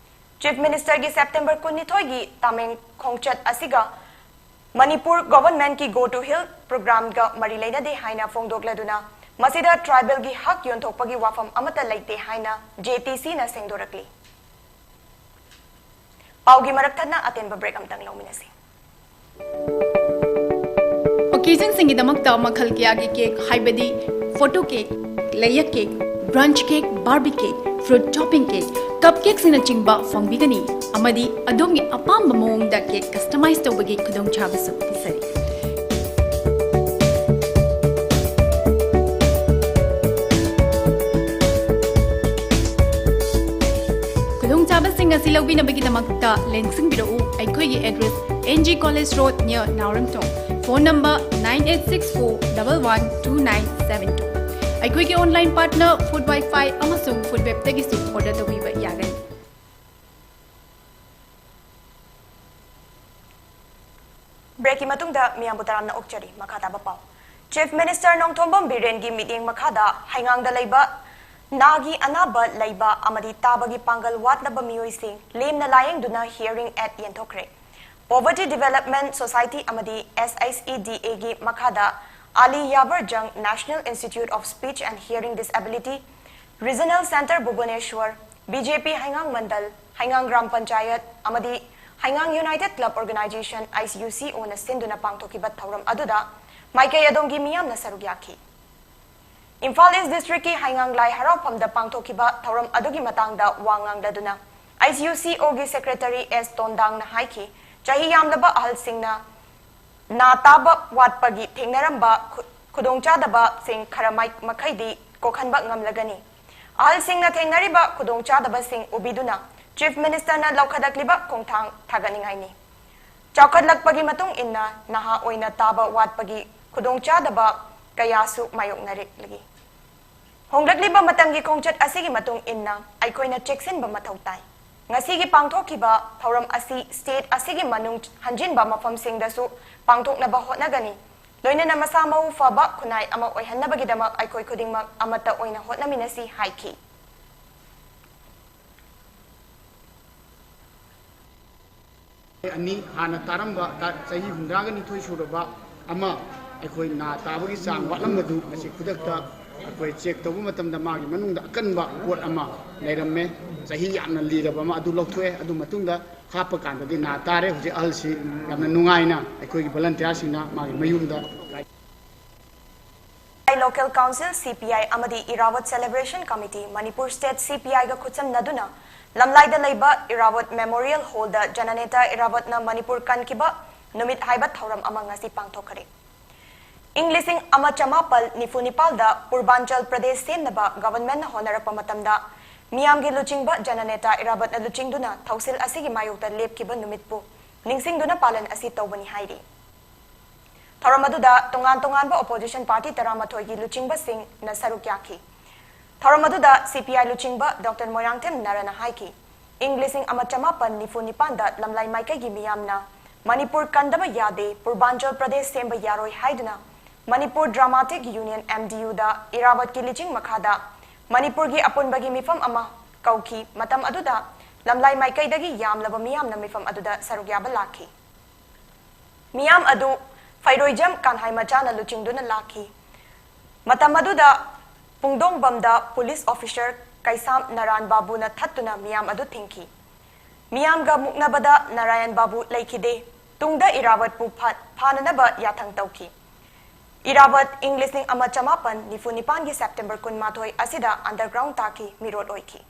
Chief Ministerꯒꯤ September ꯀꯨꯟꯅꯤꯊꯣꯏꯒꯤ ꯇꯥꯃꯦꯡ ꯈꯣꯡꯆꯠ ꯑꯁꯤꯒ ꯃꯅꯤꯄꯨꯔ governmentꯀꯤ Go to Hill programꯒ ꯃꯔꯤ ꯂꯩꯅꯗꯦ ꯍꯥꯏꯅ ꯐꯣꯡꯗꯣꯛꯂꯗꯨꯅ, ꯃꯁꯤꯗ tribalꯒꯤ ꯍꯛ ꯌꯣꯟꯊꯣꯛꯄꯒꯤ ꯋꯥꯐꯝ ꯑꯃꯠꯇ ꯂꯩꯇꯦ ꯍꯥꯏꯅ J T Cꯅ ꯁꯦꯡꯗꯣꯔꯛꯂꯤ꯫ ꯄꯥꯎꯒꯤ ꯃꯔꯛ ꯊꯠꯅ ꯑꯇꯦꯟꯕ break ꯑꯃꯇꯪ ꯂꯧꯃꯤꯟꯅꯁꯤ꯫ Occasionꯁꯤꯡꯒꯤꯗꯃꯛꯇ ꯃꯈꯜ ꯀꯌꯥꯒꯤ cake, ꯍꯥꯏꯕꯗꯤ photo cake, layer cake, brunch cake, barbie cake, fruit topping cake, cupcakeꯁꯤꯡꯅꯆꯤꯡꯕ ꯐꯪꯕꯤꯒꯅꯤ, ꯑꯃꯗꯤ ꯑꯗꯣꯝꯒꯤ ꯑꯄꯥꯝꯕ ꯃꯑꯣꯡꯗ cake customize ꯇꯧꯕꯒꯤ ꯈꯨꯗꯣꯡꯆꯥꯕꯁꯨ ꯄꯤꯖꯔꯤ꯫ ꯈꯨꯗꯣꯡꯆꯥꯕꯁꯤꯡ ꯑꯁꯤ ꯂꯧꯕꯤꯅꯕꯒꯤꯗꯃꯛꯇ ꯂꯦꯡꯁꯤꯟꯕꯤꯔꯛꯎ꯫ ꯑꯩꯈꯣꯏꯒꯤ address N G College Road near ꯅꯥꯎꯔꯦꯝꯊꯣꯡ꯫ Phone number nine eight six four double one two nine seven two꯫ ꯑꯩꯈꯣꯏꯒꯤ online partner Food Wi-Fi ꯑꯃꯁꯨꯡ Food Webꯇꯒꯤꯁꯨ order ꯇꯧꯕꯤꯕ ꯌꯥꯒꯅꯤ꯫ Breakꯀꯤ ꯃꯇꯨꯡꯗ ꯃꯤꯌꯥꯝꯕꯨ ꯇꯔꯥꯝꯅ ꯑꯣꯛꯆꯔꯤ꯫ ꯃꯈꯥ ꯇꯥꯕ ꯄꯥꯎ꯫ Chief Minister ꯅꯣꯡꯊꯣꯝꯕꯝ ꯕꯤꯔꯦꯟꯒꯤ ꯃꯤꯠꯌꯦꯡ ꯃꯈꯥꯗ ꯍꯩꯉꯥꯡꯗ ꯂꯩꯕ ꯅꯥꯒꯤ ꯑꯅꯥꯕ ꯂꯩꯕ ꯑꯃꯗꯤ ꯇꯥꯕꯒꯤ ꯄꯥꯡꯒꯜ ꯋꯥꯠꯂꯕ ꯃꯤꯑꯣꯏꯁꯤꯡ ꯂꯦꯝꯅ ꯂꯥꯌꯦꯡꯗꯨꯅ hearing aid ꯌꯦꯟꯊꯣꯛꯈ꯭ꯔꯦ꯫ Poverty Development Society ꯑꯃꯗꯤ S H E D Aꯒꯤ ꯃꯈꯥꯗ Ali ꯌꯥꯕꯔꯖꯪ National Institute of Speech and Hearing Disability Regional Centre Bhubaneswar, B J P ꯍꯩꯉꯥꯡ ꯃꯟꯗꯜ, ꯍꯩꯉꯥꯡ gram panchayat ꯑꯃꯗꯤ ꯍꯩꯉꯥꯡ United Club Organisation, I U C Oꯅ ꯁꯤꯟꯗꯨꯅ ꯄꯥꯡꯊꯣꯛꯈꯤꯕ ꯊꯧꯔꯝ ꯑꯗꯨꯗ ꯃꯥꯏꯀꯩ ꯑꯗꯣꯝꯒꯤ ꯃꯤꯌꯥꯝꯅ ꯁꯔꯨꯛ ꯌꯥꯈꯤ꯫ ꯏꯝꯐꯥꯜ East Districtꯀꯤ ꯍꯩꯉꯥꯡ ꯂꯥꯏ ꯍꯔꯥꯎꯐꯝꯗ ꯄꯥꯡꯊꯣꯛꯈꯤꯕ ꯊꯧꯔꯝ ꯑꯗꯨꯒꯤ ꯃꯇꯥꯡꯗ ꯋꯥ ꯉꯥꯡꯂꯗꯨꯅ I U C Oꯒꯤ Secretary S ꯇꯣꯟꯗꯥꯡꯅ ꯍꯥꯏꯈꯤ, ꯆꯍꯤ ꯌꯥꯝꯂꯕ ꯑꯍꯜꯁꯤꯡꯅ ꯅꯥ ꯇꯥꯕ ꯋꯥꯠꯄꯒꯤ ꯊꯦꯡꯅꯔꯝꯕ ꯈꯨ-, ꯈꯨꯗꯣꯡꯆꯥꯗꯕꯁꯤꯡ ꯈꯔ ꯃꯥꯏ-, ꯃꯈꯩꯗꯤ ꯀꯣꯛꯍꯟꯕ ꯉꯝꯂꯒꯅꯤ꯫ ꯑꯍꯜꯁꯤꯡꯅ ꯊꯦꯡꯅꯔꯤꯕ ꯈꯨꯗꯣꯡꯆꯥꯗꯕꯁꯤꯡ ꯎꯕꯤꯗꯨꯅ Chief Ministerꯅ ꯂꯧꯈꯠꯂꯛꯂꯤꯕ ꯈꯣꯡꯊꯥꯡ ꯊꯥꯒꯠꯅꯤꯡꯉꯥꯏꯅꯤ꯫ ꯆꯥꯎꯈꯠꯂꯛꯄꯒꯤ ꯃꯇꯨꯡ ꯏꯟꯅ ꯅꯍꯥ ꯑꯣꯏꯅ ꯇꯥꯕ ꯋꯥꯠꯄꯒꯤ ꯈꯨꯗꯣꯡꯆꯥꯗꯕ ꯀꯌꯥꯁꯨ ꯃꯥꯌꯣꯛꯅꯔꯛꯂꯤ꯫ ꯍꯣꯡꯂꯛꯂꯤꯕ ꯃꯇꯝꯒꯤ ꯈꯣꯡꯆꯠ ꯑꯁꯤꯒꯤ ꯃꯇꯨꯡ ꯏꯟꯅ ꯑꯩꯈꯣꯏꯅ ꯆꯦꯛꯁꯤꯟꯕ ꯃꯊꯧ ꯇꯥꯏ꯫ ꯉꯁꯤꯒꯤ ꯄꯥꯡꯊꯣꯛꯈꯤꯕ ꯊꯧꯔꯝ ꯑꯁꯤ state ꯑꯁꯤꯒꯤ ꯃꯅꯨꯡ ꯍꯟꯖꯤꯟꯕ ꯃꯐꯝꯁꯤꯡꯗꯁꯨ ꯄꯥꯡꯊꯣꯛꯅꯕ ꯍꯣꯠꯅꯒꯅꯤ꯫ ꯂꯣꯏꯅꯅ ꯃꯁꯥ ꯃꯎ ꯐꯕ ꯈꯨꯟꯅꯥꯏ ꯑꯃ ꯑꯣꯏꯍꯟꯅꯕꯒꯤꯗꯃꯛ ꯑꯩꯈꯣꯏ ꯈꯨꯗꯤꯡꯃꯛ ꯑꯃꯠꯇ ꯑꯣꯏꯅ ꯍꯣꯠꯅꯃꯤꯟꯅꯁꯤ ꯍꯥꯏꯈꯤ꯫ ꯑꯅꯤ ꯍꯥꯟꯅ ꯇꯥꯔꯝꯕ ꯆꯍꯤ ꯍꯨꯝꯗ꯭ꯔꯥꯒ ꯅꯤꯊꯣꯏ ꯁꯨꯔꯕ ꯑꯃ ꯑꯩꯈꯣꯏ ꯅꯥ ꯇꯥꯕꯒꯤ ꯆꯥꯡ ꯋꯥꯠꯂꯝꯕꯗꯨ ꯉꯁꯤ ꯈꯨꯗꯛꯇ ꯑꯩꯈꯣꯏ check ꯇꯧꯕ ꯃꯇꯝꯗ ꯃꯥꯒꯤ ꯃꯅꯨꯡꯗ ꯑꯀꯟꯕ ꯄꯣꯠ ꯑꯃ ꯂꯩꯔꯝꯃꯦ꯫ ꯆꯍꯤ ꯌꯥꯝꯅ ꯂꯤꯔꯕ ꯑꯃ ꯑꯗꯨ ꯂꯧꯊꯣꯛꯑꯦ꯫ ꯑꯗꯨ ꯃꯇꯨꯡꯗ ꯍꯥꯞꯄ ꯀꯥꯟꯗꯗꯤ ꯅꯥ ꯇꯥꯔꯦ꯫ ꯍꯧꯖꯤꯛ ꯑꯍꯜꯁꯤ ꯌꯥꯝꯅ ꯅꯨꯡꯉꯥꯏꯅ ꯑꯩꯈꯣꯏꯒꯤ volunteerꯁꯤꯡꯅ ꯃꯥꯒꯤ ꯃꯌꯨꯝꯗ Local Council, CPI ꯑꯃꯗꯤ Irrawaddy Celebration Committee, Manipur State CPIꯒ ꯈꯨꯠꯁꯝꯅꯗꯨꯅ ꯂꯝꯂꯥꯏꯗ ꯂꯩꯕ Irrawaddy Memorial Hallꯗ Jananeta Irrawaddyꯅ ꯃꯅꯤꯄꯨꯔ ꯀꯟꯈꯤꯕ ꯅꯨꯃꯤꯠ ꯍꯥꯏꯕ ꯊꯧꯔꯝ ꯑꯃ ꯉꯁꯤ ꯄꯥꯡꯊꯣꯛꯈ꯭ꯔꯦ꯫ ꯏꯪ ꯂꯤꯁꯤꯡ ꯑꯃ ꯆꯃꯥꯄꯜ ꯅꯤꯐꯨ ꯅꯤꯄꯥꯜꯗ ꯄꯨꯔꯕꯥꯟꯆꯜ ꯄ꯭ꯔꯗꯦꯁ ꯁꯦꯝꯅꯕ governmentꯅ ꯍꯣꯠꯅꯔꯛꯄ ꯃꯇꯝꯗ ꯃꯤꯌꯥꯝꯒꯤ ꯂꯨꯆꯤꯡꯕ Jananeta Irrawaddyꯅ ꯂꯨꯆꯤꯡꯗꯨꯅ ꯊꯧꯁꯤꯜ ꯑꯁꯤꯒꯤ ꯃꯥꯌꯣꯛꯇ ꯂꯦꯞꯈꯤꯕ ꯅꯨꯃꯤꯠꯄꯨ ꯅꯤꯡꯁꯤꯡꯗꯨꯅ ꯄꯥꯂꯟ ꯑꯁꯤ ꯇꯧꯕꯅꯤ ꯍꯥꯏꯔꯤ꯫ ꯊꯧꯔꯝ ꯑꯗꯨꯗ ꯇꯣꯉꯥꯟ ꯇꯣꯉꯥꯟꯕ opposition party ꯇꯔꯥꯃꯥꯊꯣꯏꯒꯤ ꯂꯨꯆꯤꯡꯕꯁꯤꯡꯅ ꯁꯔꯨꯛ ꯌꯥꯈꯤ꯫ ꯊꯧꯔꯝ ꯑꯗꯨꯗ CPI ꯂꯨꯆꯤꯡꯕ Doctor ꯃꯣꯏꯔꯥꯡꯊꯦꯝ ꯅꯥꯔꯥꯅ ꯍꯥꯏꯈꯤ, ꯏꯪ ꯂꯤꯁꯤꯡ ꯑꯃ ꯆꯃꯥꯄꯜ ꯅꯤꯐꯨ ꯅꯤꯄꯥꯟꯗ ꯂꯝꯂꯥꯏ ꯃꯥꯏꯀꯩꯒꯤ ꯃꯤꯌꯥꯝꯅ ꯃꯅꯤꯄꯨꯔ ꯀꯟꯗꯕ ꯌꯥꯗꯦ, ꯄꯨꯔꯕꯥꯟꯆꯜ ꯄ꯭ꯔꯗꯦꯁ ꯁꯦꯝꯕ ꯌꯥꯔꯣꯏ ꯍꯥꯏꯗꯨꯅ ꯃꯅꯤꯄꯨꯔ Dramatic Union, MDUꯗ ꯏꯔꯥꯋꯠꯀꯤ ꯂꯤꯆꯤꯡ ꯃꯈꯥꯗ ꯃꯅꯤꯄꯨꯔꯒꯤ ꯑꯄꯨꯟꯕꯒꯤ ꯃꯤꯐꯝ ꯑꯃ ꯀꯧꯈꯤ꯫ ꯃꯇꯝ ꯑꯗꯨꯗ ꯂꯝꯂꯥꯏ ꯃꯥꯏꯀꯩꯗꯒꯤ ꯌꯥꯝꯂꯕ ꯃꯤꯌꯥꯝꯅ ꯃꯤꯐꯝ ꯑꯗꯨꯗ ꯁꯔꯨꯛ ꯌꯥꯕ ꯂꯥꯛꯈꯤ꯫ ꯃꯤꯌꯥꯝ ꯑꯗꯨ ꯐꯩꯔꯣꯏꯖꯝ ꯀꯥꯟꯍꯥꯏ ꯃꯆꯥꯅ ꯂꯨꯆꯤꯡꯗꯨꯅ ꯂꯥꯛꯈꯤ꯫ ꯃꯇꯝ ꯑꯗꯨꯗ ꯄꯨꯡꯗꯣꯡꯕꯝꯗ police officer ꯀꯩꯁꯥꯝ ꯅꯥꯔꯥꯌꯟ ꯕꯥꯕꯨꯅ ꯊꯠꯇꯨꯅ ꯃꯤꯌꯥꯝ ꯑꯗꯨ ꯊꯤꯡꯈꯤ꯫ ꯃꯤꯌꯥꯝꯒ ꯃꯨꯛꯅꯕꯗ ꯅꯥꯔꯥꯌꯟ ꯕꯥꯕꯨ ꯂꯩꯈꯤꯗꯦ꯫ ꯇꯨꯡꯗ ꯏꯔꯥꯋꯠꯄꯨ ꯐꯥ-, ꯐꯥꯅꯅꯕ ꯌꯥꯊꯪ ꯇꯧꯈꯤ꯫ ꯏꯔꯥꯋꯠ ꯏꯪ ꯂꯤꯁꯤꯡ ꯑꯃ ꯆꯃꯥꯄꯜ ꯅꯤꯐꯨ ꯅꯤꯄꯥꯟꯒꯤ September ꯀꯨꯟꯃꯥꯊꯣꯏ ꯑꯁꯤꯗ underground ꯇꯥꯈꯤ, ꯃꯤꯔꯣꯠ ꯑꯣꯏꯈꯤ꯫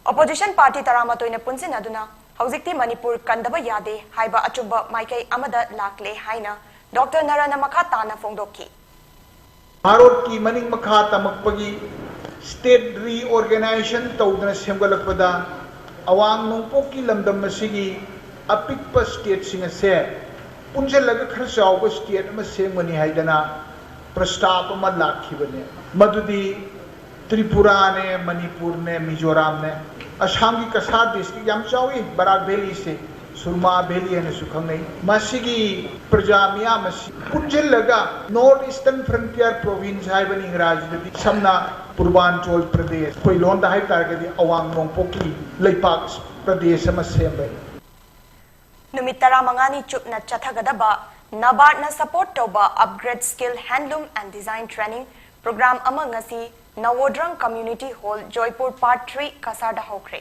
Opposition party ꯇꯔꯥꯃꯥꯊꯣꯏꯅ ꯄꯨꯟꯁꯤꯟꯅꯗꯨꯅ ꯍꯧꯖꯤꯛꯇꯤ ꯃꯅꯤꯄꯨꯔ ꯀꯟꯗꯕ ꯌꯥꯗꯦ ꯍꯥꯏꯕ ꯑꯆꯨꯝꯕ ꯃꯥꯏꯀꯩ ꯑꯃꯗ ꯂꯥꯛꯂꯦ ꯍꯥꯏꯅ ꯗꯣꯛꯇꯔ ꯅꯔꯥꯅ ꯃꯈꯥ ꯇꯥꯅ ꯐꯣꯡꯗꯣꯛꯈꯤ꯫ ꯚꯥꯔꯠꯀꯤ ꯃꯅꯤꯡ ꯃꯈꯥ ꯇꯝꯃꯛꯄꯒꯤ state reorganization ꯇꯧꯗꯅ ꯁꯦꯝꯒꯠꯂꯛꯄꯗ ꯑꯋꯥꯡ ꯅꯣꯡꯄꯣꯛꯀꯤ ꯂꯝꯗꯝ ꯑꯁꯤꯒꯤ ꯑꯄꯤꯛꯄ stateꯁꯤꯡ ꯑꯁꯦ ꯄꯨꯟꯁꯤꯜꯂꯒ ꯈꯔ ꯆꯥꯎꯕ state ꯑꯃ ꯁꯦꯝꯒꯅꯤ ꯍꯥꯏꯗꯅ ꯄ꯭ꯔꯁꯇꯥꯞ ꯑꯃ ꯂꯥꯛꯈꯤꯕꯅꯦ꯫ ꯃꯗꯨꯗꯤ ꯇ꯭ꯔꯤꯄꯨꯔꯥꯅꯦ, ꯃꯅꯤꯄꯨꯔꯅꯦ, ꯃꯤꯖꯣꯔꯥꯝꯅꯦ꯫ ꯑꯁꯥꯝꯒꯤ ꯀꯁꯥꯔ district ꯌꯥꯝ ꯆꯥꯎꯏ, ꯕꯔꯥꯛ valleyꯁꯦ, ꯁꯨꯔꯃꯥ valley ꯍꯥꯏꯅꯁꯨ ꯈꯪꯅꯩ꯫ ꯃꯁꯤꯒꯤ ꯄ꯭ꯔꯖꯥ ꯃꯤꯌꯥꯝ ꯑꯁꯤ ꯄꯨꯟꯁꯤꯜꯂꯒ North Eastern Frontier Province ꯍꯥꯏꯕꯅꯤ ꯏꯪꯒ꯭ꯔꯥꯖꯤꯗꯗꯤ, ꯁꯝꯅ ꯄꯨꯔꯕꯥꯟꯆꯣꯜ ꯄ꯭ꯔꯗꯦꯁ, ꯑꯩꯈꯣꯏ ꯂꯣꯟꯗ ꯍꯥꯏꯕ ꯇꯥꯔꯒꯗꯤ ꯑꯋꯥꯡ ꯅꯣꯡꯄꯣꯛꯀꯤ ꯂꯩꯄꯥꯛ ꯄ꯭ꯔꯗꯦꯁ ꯑꯃ ꯁꯦꯝꯕ꯫ ꯅꯨꯃꯤꯠ ꯇꯔꯥꯃꯉꯥꯅꯤ ꯆꯨꯞꯅ ꯆꯠꯊꯒꯗꯕ ꯅꯕꯥꯔꯗꯅ support ꯇꯧꯕ Upgrade Skill Handloom and Design Training Program ꯑꯃ ꯉꯁꯤ ꯅꯋꯣꯗ꯭ꯔꯪ Community Hall, Jaipur Part three, ꯀꯁꯥꯔꯗ ꯍꯧꯈ꯭ꯔꯦ꯫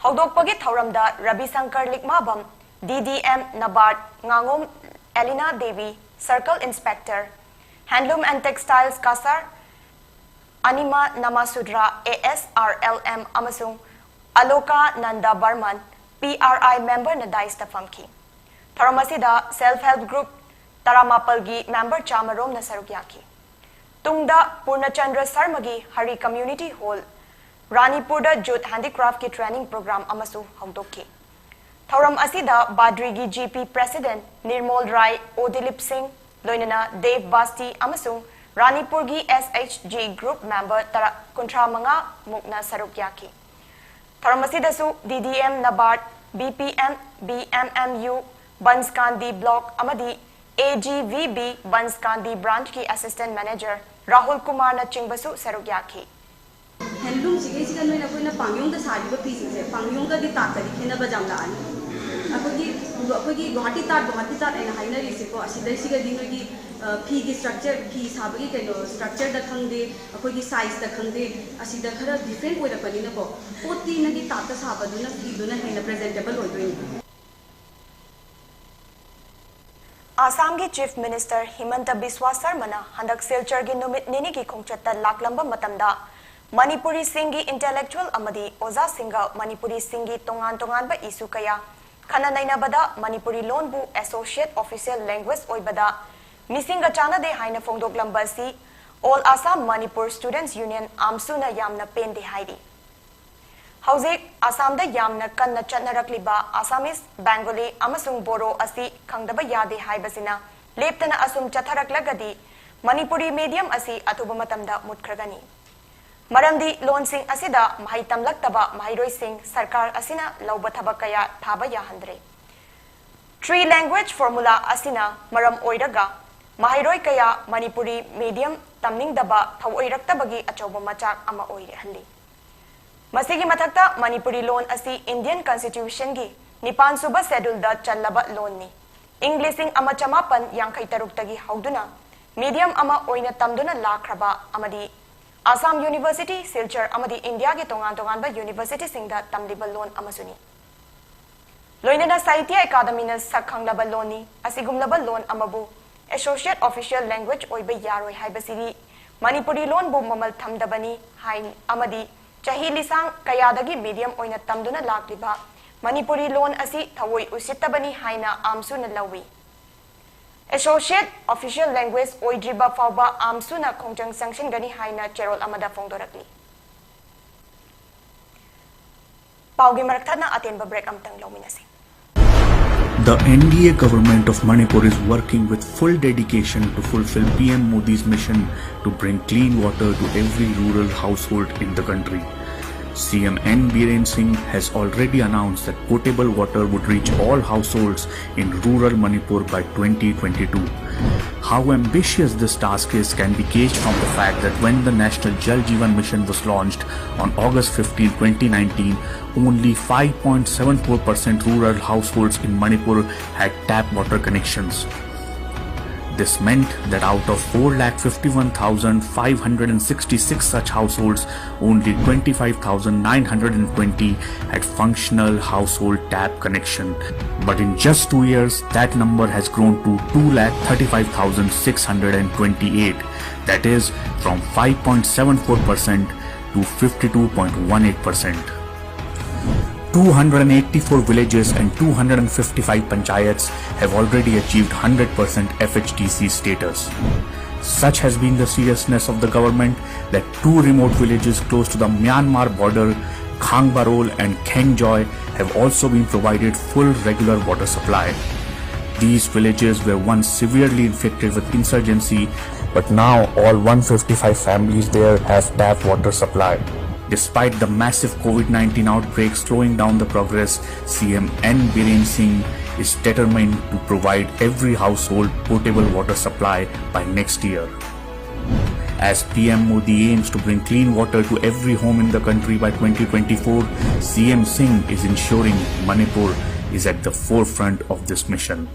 ꯍꯧꯗꯣꯛꯄꯒꯤ ꯊꯧꯔꯝꯗ ꯔꯕꯤꯁꯪꯀꯔ ꯂꯤꯛꯃꯥꯕꯝ, D D M NABARD, ꯉꯥꯉꯣꯝ ꯑꯦꯂꯤꯅꯥ Devi, Circle Inspector, Handloom and Textiles Cachar, ꯑꯅꯤꯃꯥ ꯅꯃꯥꯁꯨꯗ꯭ꯔꯥ, A S R L M ꯑꯃꯁꯨꯡ ꯑꯂꯣꯀꯥ Nanda Barman, P R I memberꯅ dais ꯇ ꯐꯝꯈꯤ꯫ ꯊꯧꯔꯝ ꯑꯁꯤꯗ Self Help Group ꯇꯔꯥꯃꯥꯄꯜꯒꯤ member ꯆꯥꯃ ꯔꯣꯝꯅ ꯁꯔꯨꯛ ꯌꯥꯈꯤ꯫ ꯇꯨꯡꯗ ꯄꯨꯔꯅꯆꯟꯗ꯭ꯔ ꯁꯔꯃꯒꯤ Harry Community Hall, ꯔꯥꯅꯤꯄꯨꯔꯗ Jute Handicraftꯀꯤ training program ꯑꯃꯁꯨ ꯍꯧꯗꯣꯛꯈꯤ꯫ ꯊꯧꯔꯝ ꯑꯁꯤꯗ ꯕꯥꯗ꯭ꯔꯤꯒꯤ G P President ꯅꯤꯔꯃꯣꯜ ꯔꯥꯏ, ꯑꯣ ꯗꯤꯂꯤꯞ ꯁꯤꯡ, ꯂꯣꯏꯅꯅ ꯗꯦꯕ ꯕꯥꯁꯇꯤ ꯑꯃꯁꯨꯡ ꯔꯥꯅꯤꯄꯨꯔꯒꯤ S H G group member ꯇꯔꯥ, ꯀꯨꯟꯊ꯭ꯔꯥ ꯃꯉꯥ ꯃꯨꯛꯅ ꯁꯔꯨꯛ ꯌꯥꯈꯤ꯫ ꯊꯧꯔꯝ ꯑꯁꯤꯗꯁꯨ D D M NABARD, B P M, B M M U, ꯕꯟꯁꯀꯥꯟꯗꯤ Block ꯑꯃꯗꯤ A G V B ꯕꯟꯁꯀꯥꯟꯗꯤ branchꯀꯤ assistant manager Rahul ꯀꯨꯃꯥꯔꯅ ꯆꯤꯡꯕꯁꯨ ꯁꯔꯨꯛ ꯌꯥꯈꯤ꯫ ꯍꯦꯟꯂꯨꯝꯁꯤꯒꯩꯁꯤꯒ ꯅꯣꯏꯅ ꯑꯩꯈꯣꯏꯅ ꯄꯥꯡꯌꯣꯡꯗ ꯁꯥꯔꯤꯕ ꯐꯤꯁꯤꯡꯁꯦ, ꯄꯥꯡꯌꯣꯡꯒꯗꯤ ꯇꯥꯠꯀꯗꯤ ꯈꯦꯠꯅꯕ ꯌꯥꯝ ꯂꯥꯛꯑꯅꯤ꯫ ꯑꯩꯈꯣꯏꯒꯤ ꯑꯩꯈꯣꯏꯒꯤ ꯒꯨꯋꯥꯍꯥꯇꯤ ꯇꯥꯠ, ꯒꯨꯋꯥꯍꯥꯇꯤ ꯇꯥꯠ ꯍꯥꯏꯅ ꯍꯥꯏꯅꯔꯤꯁꯦꯀꯣ, ꯑꯁꯤꯗꯩꯁꯤꯒꯗꯤ ꯅꯣꯏꯒꯤ, ꯑ, ꯐꯤꯒꯤ structure, ꯐꯤ ꯁꯥꯕꯒꯤ ꯀꯩꯅꯣ, structureꯗ ꯈꯪꯗꯦ, ꯑꯩꯈꯣꯏꯒꯤ sizeꯇ ꯈꯪꯗꯦ, ꯑꯁꯤꯗ ꯈꯔ different ꯑꯣꯏꯔꯛꯄꯅꯤꯅꯀꯣ, ꯄꯣꯠꯇꯤ ꯅꯪꯒꯤ ꯇꯥꯠꯇ ꯁꯥꯕꯗꯨꯅ, ꯐꯤꯗꯨꯅ ꯍꯦꯟꯅ presentable ꯑꯣꯏꯗꯣꯏꯅꯤ꯫ ꯑꯁꯥꯝꯒꯤ Chief Minister ꯍꯤꯃꯟꯇ ꯕꯤꯁ꯭ꯋꯥ ꯁꯔꯃꯅ ꯍꯟꯗꯛ ꯁꯤꯜꯆꯔꯒꯤ ꯅꯨꯃꯤꯠ ꯅꯤꯅꯤꯒꯤ ꯈꯣꯡꯆꯠꯇ ꯂꯥꯛꯂꯝꯕ ꯃꯇꯝꯗ ꯃꯅꯤꯄꯨꯔꯤꯁꯤꯡꯒꯤ intellectual ꯑꯃꯗꯤ ꯑꯣꯖꯥꯁꯤꯡꯒ ꯃꯅꯤꯄꯨꯔꯤꯁꯤꯡꯒꯤ ꯇꯣꯉꯥꯟ ꯇꯣꯉꯥꯟꯕ issue ꯀꯌꯥ ꯈꯟꯅ ꯅꯩꯅꯕꯗ ꯃꯅꯤꯄꯨꯔꯤ ꯂꯣꯟꯕꯨ associate official language ꯑꯣꯏꯕꯗ ꯃꯤꯁꯤꯡꯒ ꯆꯥꯟꯅꯗꯦ ꯍꯥꯏꯅ ꯐꯣꯡꯗꯣꯛꯂꯝꯕ ꯑꯁꯤ All Assam Manipur Students Union, AMSUꯅ ꯌꯥꯝꯅ ꯄꯦꯟꯗꯦ ꯍꯥꯏꯔꯤ꯫ ꯍꯧꯖꯤꯛ ꯑꯁꯥꯝꯗ ꯌꯥꯝꯅ ꯀꯟꯅ ꯆꯠꯅꯔꯛꯂꯤꯕ Assamese, Bengali ꯑꯃꯁꯨꯡ ꯕꯣꯔꯣ ꯑꯁꯤ ꯈꯪꯗꯕ ꯌꯥꯗꯦ ꯍꯥꯏꯕꯁꯤꯅ ꯂꯦꯞꯇꯅ ꯑꯁꯨꯝ ꯆꯠꯊꯔꯛꯂꯒꯗꯤ ꯃꯅꯤꯄꯨꯔꯤ medium ꯑꯁꯤ ꯑꯊꯨꯕ ꯃꯇꯝꯗ ꯃꯨꯠꯈ꯭ꯔꯒꯅꯤ꯫ ꯃꯔꯝꯗꯤ ꯂꯣꯟꯁꯤꯡ ꯑꯁꯤꯗ ꯃꯍꯩ ꯇꯝꯂꯛꯇꯕ ꯃꯍꯩꯔꯣꯏꯁꯤꯡ ꯁꯔꯀꯥꯔ ꯑꯁꯤꯅ ꯂꯧꯕ ꯊꯕꯛ ꯀꯌꯥ ꯊꯥꯕ ꯌꯥꯍꯟꯗ꯭ꯔꯦ꯫ Three language formula ꯑꯁꯤꯅ ꯃꯔꯝ ꯑꯣꯏꯔꯒ ꯃꯍꯩꯔꯣꯏ ꯀꯌꯥ ꯃꯅꯤꯄꯨꯔꯤ medium ꯇꯝꯅꯤꯡꯗꯕ ꯊꯧꯑꯣꯏꯔꯛꯇꯕꯒꯤ ꯑꯆꯧꯕ ꯃꯆꯥꯛ ꯑꯃ ꯑꯣꯏꯍꯜꯂꯤ꯫ ꯃꯁꯤꯒꯤ ꯃꯊꯛꯇ ꯃꯅꯤꯄꯨꯔꯤ ꯂꯣꯟ ꯑꯁꯤ Indian Constitutionꯒꯤ ꯅꯤꯄꯥꯟ ꯁꯨꯕ scheduleꯗ ꯆꯜꯂꯕ ꯂꯣꯟꯅꯤ꯫ ꯏꯪ ꯂꯤꯁꯤꯡ ꯑꯃ ꯆꯃꯥꯄꯟ ꯌꯥꯡꯈꯩ ꯇꯔꯨꯛꯇꯒꯤ ꯍꯧꯗꯨꯅ medium ꯑꯃ ꯑꯣꯏꯅ ꯇꯝꯗꯨꯅ ꯂꯥꯛꯈ꯭ꯔꯕ ꯑꯃꯗꯤ Assam University, Silchar ꯑꯃꯗꯤ ꯏꯟꯗꯤꯌꯥꯒꯤ ꯇꯣꯉꯥꯟ ꯇꯣꯉꯥꯟꯕ universityꯁꯤꯡꯗ ꯇꯝꯂꯤꯕ ꯂꯣꯟ ꯑꯃꯁꯨꯅꯤ꯫ ꯂꯣꯏꯅꯅ ꯁꯥꯍꯤꯇ꯭ꯌ ꯑꯦꯀꯥꯗꯃꯤꯅ ꯁꯛ ꯈꯪꯂꯕ ꯂꯣꯟꯅꯤ꯫ ꯑꯁꯤꯒꯨꯝꯂꯕ ꯂꯣꯟ ꯑꯃꯕꯨ associate official language ꯑꯣꯏꯕ ꯌꯥꯔꯣꯏ ꯍꯥꯏꯕꯁꯤꯗꯤ ꯃꯅꯤꯄꯨꯔꯤ ꯂꯣꯟꯕꯨ ꯃꯃꯜ ꯊꯝꯗꯕꯅꯤ ꯍꯥꯏ ꯑꯃꯗꯤ ꯆꯍꯤ ꯂꯤꯁꯥꯡ ꯀꯌꯥꯗꯒꯤ medium ꯑꯣꯏꯅ ꯇꯝꯗꯨꯅ ꯂꯥꯛꯂꯤꯕ ꯃꯅꯤꯄꯨꯔꯤ ꯂꯣꯟ ꯑꯁꯤ ꯊꯑꯣꯏ ꯎꯁꯤꯠꯇꯕꯅꯤ ꯍꯥꯏꯅ AMSUꯅ ꯂꯧꯏ꯫ Associate official language ꯑꯣꯏꯗ꯭ꯔꯤꯕ ꯐꯥꯎꯕ AMSUꯅ ꯈꯣꯡꯖꯪ ꯆꯪꯁꯤꯟꯒꯅꯤ ꯍꯥꯏꯅ ꯆꯦꯔꯣꯜ ꯑꯃꯗ ꯐꯣꯡꯗꯣꯔꯛꯂꯤ꯫ ꯄꯥꯎꯒꯤ ꯃꯔꯛ ꯊꯠꯅ ꯑꯇꯦꯟꯕ break ꯑꯃꯇꯪ ꯂꯧꯃꯤꯟꯅꯁꯤ꯫ The N D A government of Manipur is working with full dedication to fulfill P M Modi's mission to bring clean water to every rural household in the country. C M N Biren Singh has already announced that potable water would reach all households in rural Manipur by twenty twenty-two. How ambitious this task is can be gauged from the fact that when the National Jal Jeevan Mission was launched on August fifteenth, twenty nineteen, only five point seven four percent rural households in Manipur had tap water connections. This meant that out of four lakh fifty-one thousand five hundred and sixty-six such households, only twenty-five thousand nine hundred and twenty had functional household tap connection. But in just two years, that number has grown to two lakh thirty-five thousand six hundred and twenty-eight, that is, from five point seven four percent to fifty-two point one eight percent. two hundred eighty-four villages and two hundred fifty-five panchayats have already achieved one hundred percent F H D C status. Such has been the seriousness of the government that two remote villages close to the Myanmar border, Khangbarol and Khengjoy, have also been provided full regular water supply. These villages were once severely infected with insurgency, but now all one fifty-five families there have tap water supply. Despite the massive COVID nineteen outbreak slowing down the progress, C M N Biren Singh is determined to provide every household potable water supply by next year. As P M Modi aims to bring clean water to every home in the country by twenty twenty-four, C M Singh is ensuring Manipur is at the forefront of this mission.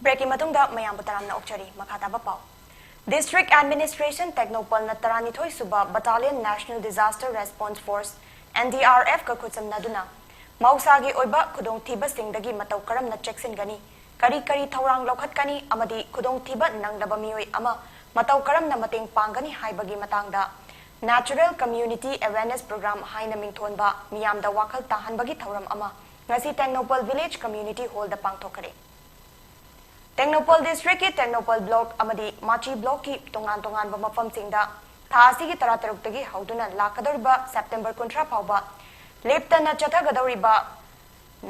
ꯕ꯭ꯔꯦꯛꯀꯤ ꯃꯇꯨꯡꯗ ꯃꯌꯥꯝꯕꯨ ꯇꯔꯥꯝꯅ ꯑꯣꯛꯆꯔꯤ꯫ ꯃꯈꯥ ꯇꯥꯕ ꯄꯥꯎ꯫ District Administration ꯇꯦꯡꯅꯧꯄꯜꯅ ꯇꯔꯥꯅꯤꯊꯣꯏ ꯁꯨꯕ Battalion National Disaster Response Force, N D R F ꯀ ꯈꯨꯠꯁꯝꯅꯗꯨꯅ ꯃꯍꯧꯁꯥꯒꯤ ꯑꯣꯏꯕ ꯈꯨꯗꯣꯡꯊꯤꯕꯁꯤꯡꯗꯒꯤ ꯃꯇꯧ ꯀꯔꯝꯅ ꯆꯦꯛꯁꯤꯟꯒꯅꯤ, ꯀꯔꯤ ꯀꯔꯤ ꯊꯧꯔꯥꯡ ꯂꯧꯈꯠꯀꯅꯤ ꯑꯃꯗꯤ ꯈꯨꯗꯣꯡꯊꯤꯕ ꯅꯪꯂꯕ ꯃꯤꯑꯣꯏ ꯑꯃ ꯃꯇꯧ ꯀꯔꯝꯅ ꯃꯇꯦꯡ ꯄꯥꯡꯒꯅꯤ ꯍꯥꯏꯕꯒꯤ ꯃꯇꯥꯡꯗ Natural Community Awareness Program ꯍꯥꯏꯅ ꯃꯤꯡꯊꯣꯟꯕ ꯃꯤꯌꯥꯝꯗ ꯋꯥꯈꯜ ꯇꯥꯍꯟꯕꯒꯤ ꯊꯧꯔꯝ ꯑꯃ ꯉꯁꯤ ꯇꯦꯡꯅꯧꯄꯜ Village Community Hall ꯗ ꯄꯥꯡꯊꯣꯛꯈ꯭ꯔꯦ꯫ ꯇꯦꯡꯅꯧꯄꯜ district ꯀꯤ ꯇꯦꯡꯅꯧꯄꯜ block ꯑꯃꯗꯤ ꯃꯥꯆꯤ block ꯀꯤ ꯇꯣꯉꯥꯟ ꯇꯣꯉꯥꯟꯕ ꯃꯐꯝꯁꯤꯡꯗ ꯊꯥ ꯑꯁꯤꯒꯤ ꯇꯔꯥꯇꯔꯨꯛꯇꯒꯤ ꯍꯧꯗꯨꯅ ꯂꯥꯛꯀꯗꯧꯔꯤꯕ September ꯀꯨꯟꯊ꯭ꯔꯥ ꯐꯥꯎꯕ ꯂꯦꯞꯇꯅ ꯆꯠꯊꯒꯗꯧꯔꯤꯕ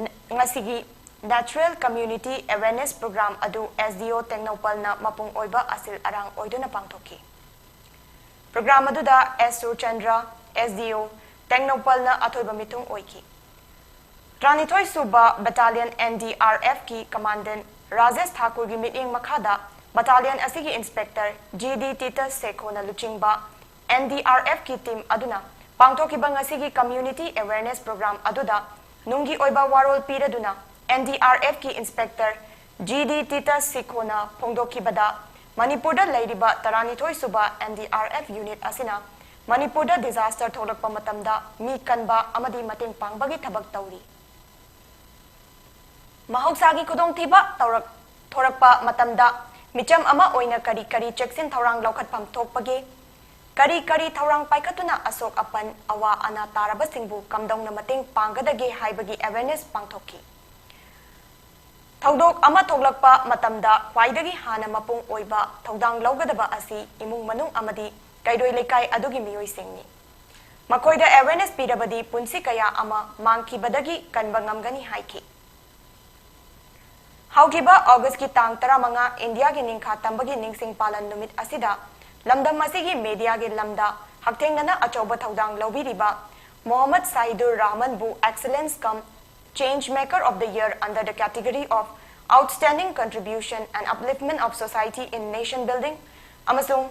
ꯅ-, ꯉꯁꯤꯒꯤ Natural Community Awareness Program ꯑꯗꯨ S D O ꯇꯦꯡꯅꯧꯄꯜꯅ ꯃꯄꯨꯡ ꯑꯣꯏꯕ ꯑꯁꯤꯜ ꯑꯔꯥꯡ ꯑꯣꯏꯗꯨꯅ ꯄꯥꯡꯊꯣꯛꯈꯤ꯫ Program ꯑꯗꯨꯗ S Surchandra, S D O ꯇꯦꯡꯅꯧꯄꯜꯅ ꯑꯊꯣꯏꯕ ꯃꯤꯊꯨꯡ ꯑꯣꯏꯈꯤ꯫ ꯇꯔꯥꯅꯤꯊꯣꯏ ꯁꯨꯕ Battalion N D R F ꯀꯤ Commandant ꯔꯥꯖꯦꯁ ꯊꯥꯀꯨꯔꯒꯤ ꯃꯤꯠꯌꯦꯡ ꯃꯈꯥꯗ battalion ꯑꯁꯤꯒꯤ Inspector G D ꯇꯤꯇꯁ ꯁꯦꯈꯣꯅ ꯂꯨꯆꯤꯡꯕ N D R F ꯀꯤ team ꯑꯗꯨꯅ ꯄꯥꯡꯊꯣꯛꯈꯤꯕ ꯉꯁꯤꯒꯤ Community Awareness Program ꯑꯗꯨꯗ ꯅꯨꯡꯒꯤ ꯑꯣꯏꯕ ꯋꯥꯔꯣꯜ ꯄꯤꯔꯗꯨꯅ N D R F ꯀꯤ Inspector G D ꯇꯤꯇꯁ ꯁꯦꯈꯣꯅ ꯐꯣꯡꯗꯣꯛꯈꯤꯕꯗ, ꯃꯅꯤꯄꯨꯔꯗ ꯂꯩꯔꯤꯕ ꯇꯔꯥꯅꯤꯊꯣꯏ ꯁꯨꯕ N D R F unit ꯑꯁꯤꯅ ꯃꯅꯤꯄꯨꯔꯗ disaster ꯊꯣꯛꯂꯛꯄ ꯃꯇꯝꯗ ꯃꯤ ꯀꯟꯕ ꯑꯃꯗꯤ ꯃꯇꯦꯡ ꯄꯥꯡꯕꯒꯤ ꯊꯕꯛ ꯇꯧꯔꯤ꯫ ꯃꯍꯧꯁꯥꯒꯤ ꯈꯨꯗꯣꯡꯊꯤꯕ ꯇꯧꯔꯛ-, ꯊꯣꯔꯛꯄ ꯃꯇꯝꯗ ꯃꯤꯆꯝ ꯑꯃ ꯑꯣꯏꯅ ꯀꯔꯤ ꯀꯔꯤ ꯆꯦꯛꯁꯤꯟ ꯊꯧꯔꯥꯡ ꯂꯧꯈꯠꯐꯝ ꯊꯣꯛꯄꯒꯦ? ꯀꯔꯤ ꯀꯔꯤ ꯊꯧꯔꯥꯡ ꯄꯥꯏꯈꯠꯇꯨꯅ ꯑꯁꯣꯛ ꯑꯄꯟ, ꯑꯋꯥ ꯑꯅꯥ ꯇꯥꯔꯕꯁꯤꯡꯕꯨ ꯀꯝꯗꯧꯅ ꯃꯇꯦꯡ ꯄꯥꯡꯒꯗꯒꯦ ꯍꯥꯏꯕꯒꯤ awareness ꯄꯥꯡꯊꯣꯛꯈꯤ꯫ ꯊꯧꯗꯣꯛ ꯑꯃ ꯊꯣꯛꯂꯛꯄ ꯃꯇꯝꯗ ꯈ꯭ꯋꯥꯏꯗꯒꯤ ꯍꯥꯟꯅ ꯃꯄꯨꯡ ꯑꯣꯏꯕ ꯊꯧꯗꯥꯡ ꯂꯧꯒꯗꯕ ꯑꯁꯤ ꯏꯃꯨꯡ ꯃꯅꯨꯡ ꯑꯃꯗꯤ ꯀꯩꯔꯣꯏ ꯂꯩꯀꯥꯏ ꯑꯗꯨꯒꯤ ꯃꯤꯑꯣꯏꯁꯤꯡꯅꯤ꯫ ꯃꯈꯣꯏꯗ awareness ꯄꯤꯔꯕꯗꯤ ꯄꯨꯟꯁꯤ ꯀꯌꯥ ꯑꯃ ꯃꯥꯡꯈꯤꯕꯗꯒꯤ ꯀꯟꯕ ꯉꯝꯒꯅꯤ ꯍꯥꯏꯈꯤ꯫ ꯍꯧꯈꯤꯕ Augustꯀꯤ ꯇꯥꯡ ꯇꯔꯥꯃꯉꯥ, ꯏꯟꯗꯤꯌꯥꯒꯤ ꯅꯤꯡꯈꯥ ꯇꯝꯕꯒꯤ ꯅꯤꯡꯁꯤꯡ ꯄꯥꯂꯟ ꯅꯨꯃꯤꯠ ꯑꯁꯤꯗ ꯂꯝꯗꯝ ꯑꯁꯤꯒꯤ mediaꯒꯤ ꯂꯝꯗ ꯍꯛꯊꯦꯡꯅꯅ ꯑꯆꯧꯕ ꯊꯧꯗꯥꯡ ꯂꯧꯕꯤꯔꯤꯕ Mohammad ꯁꯥꯏꯗꯨꯔ ꯔꯍꯃꯟꯕꯨ Excellence cum Change Maker of the Year under the category of Outstanding Contribution and Upliftment of Society in Nation Building ꯑꯃꯁꯨꯡ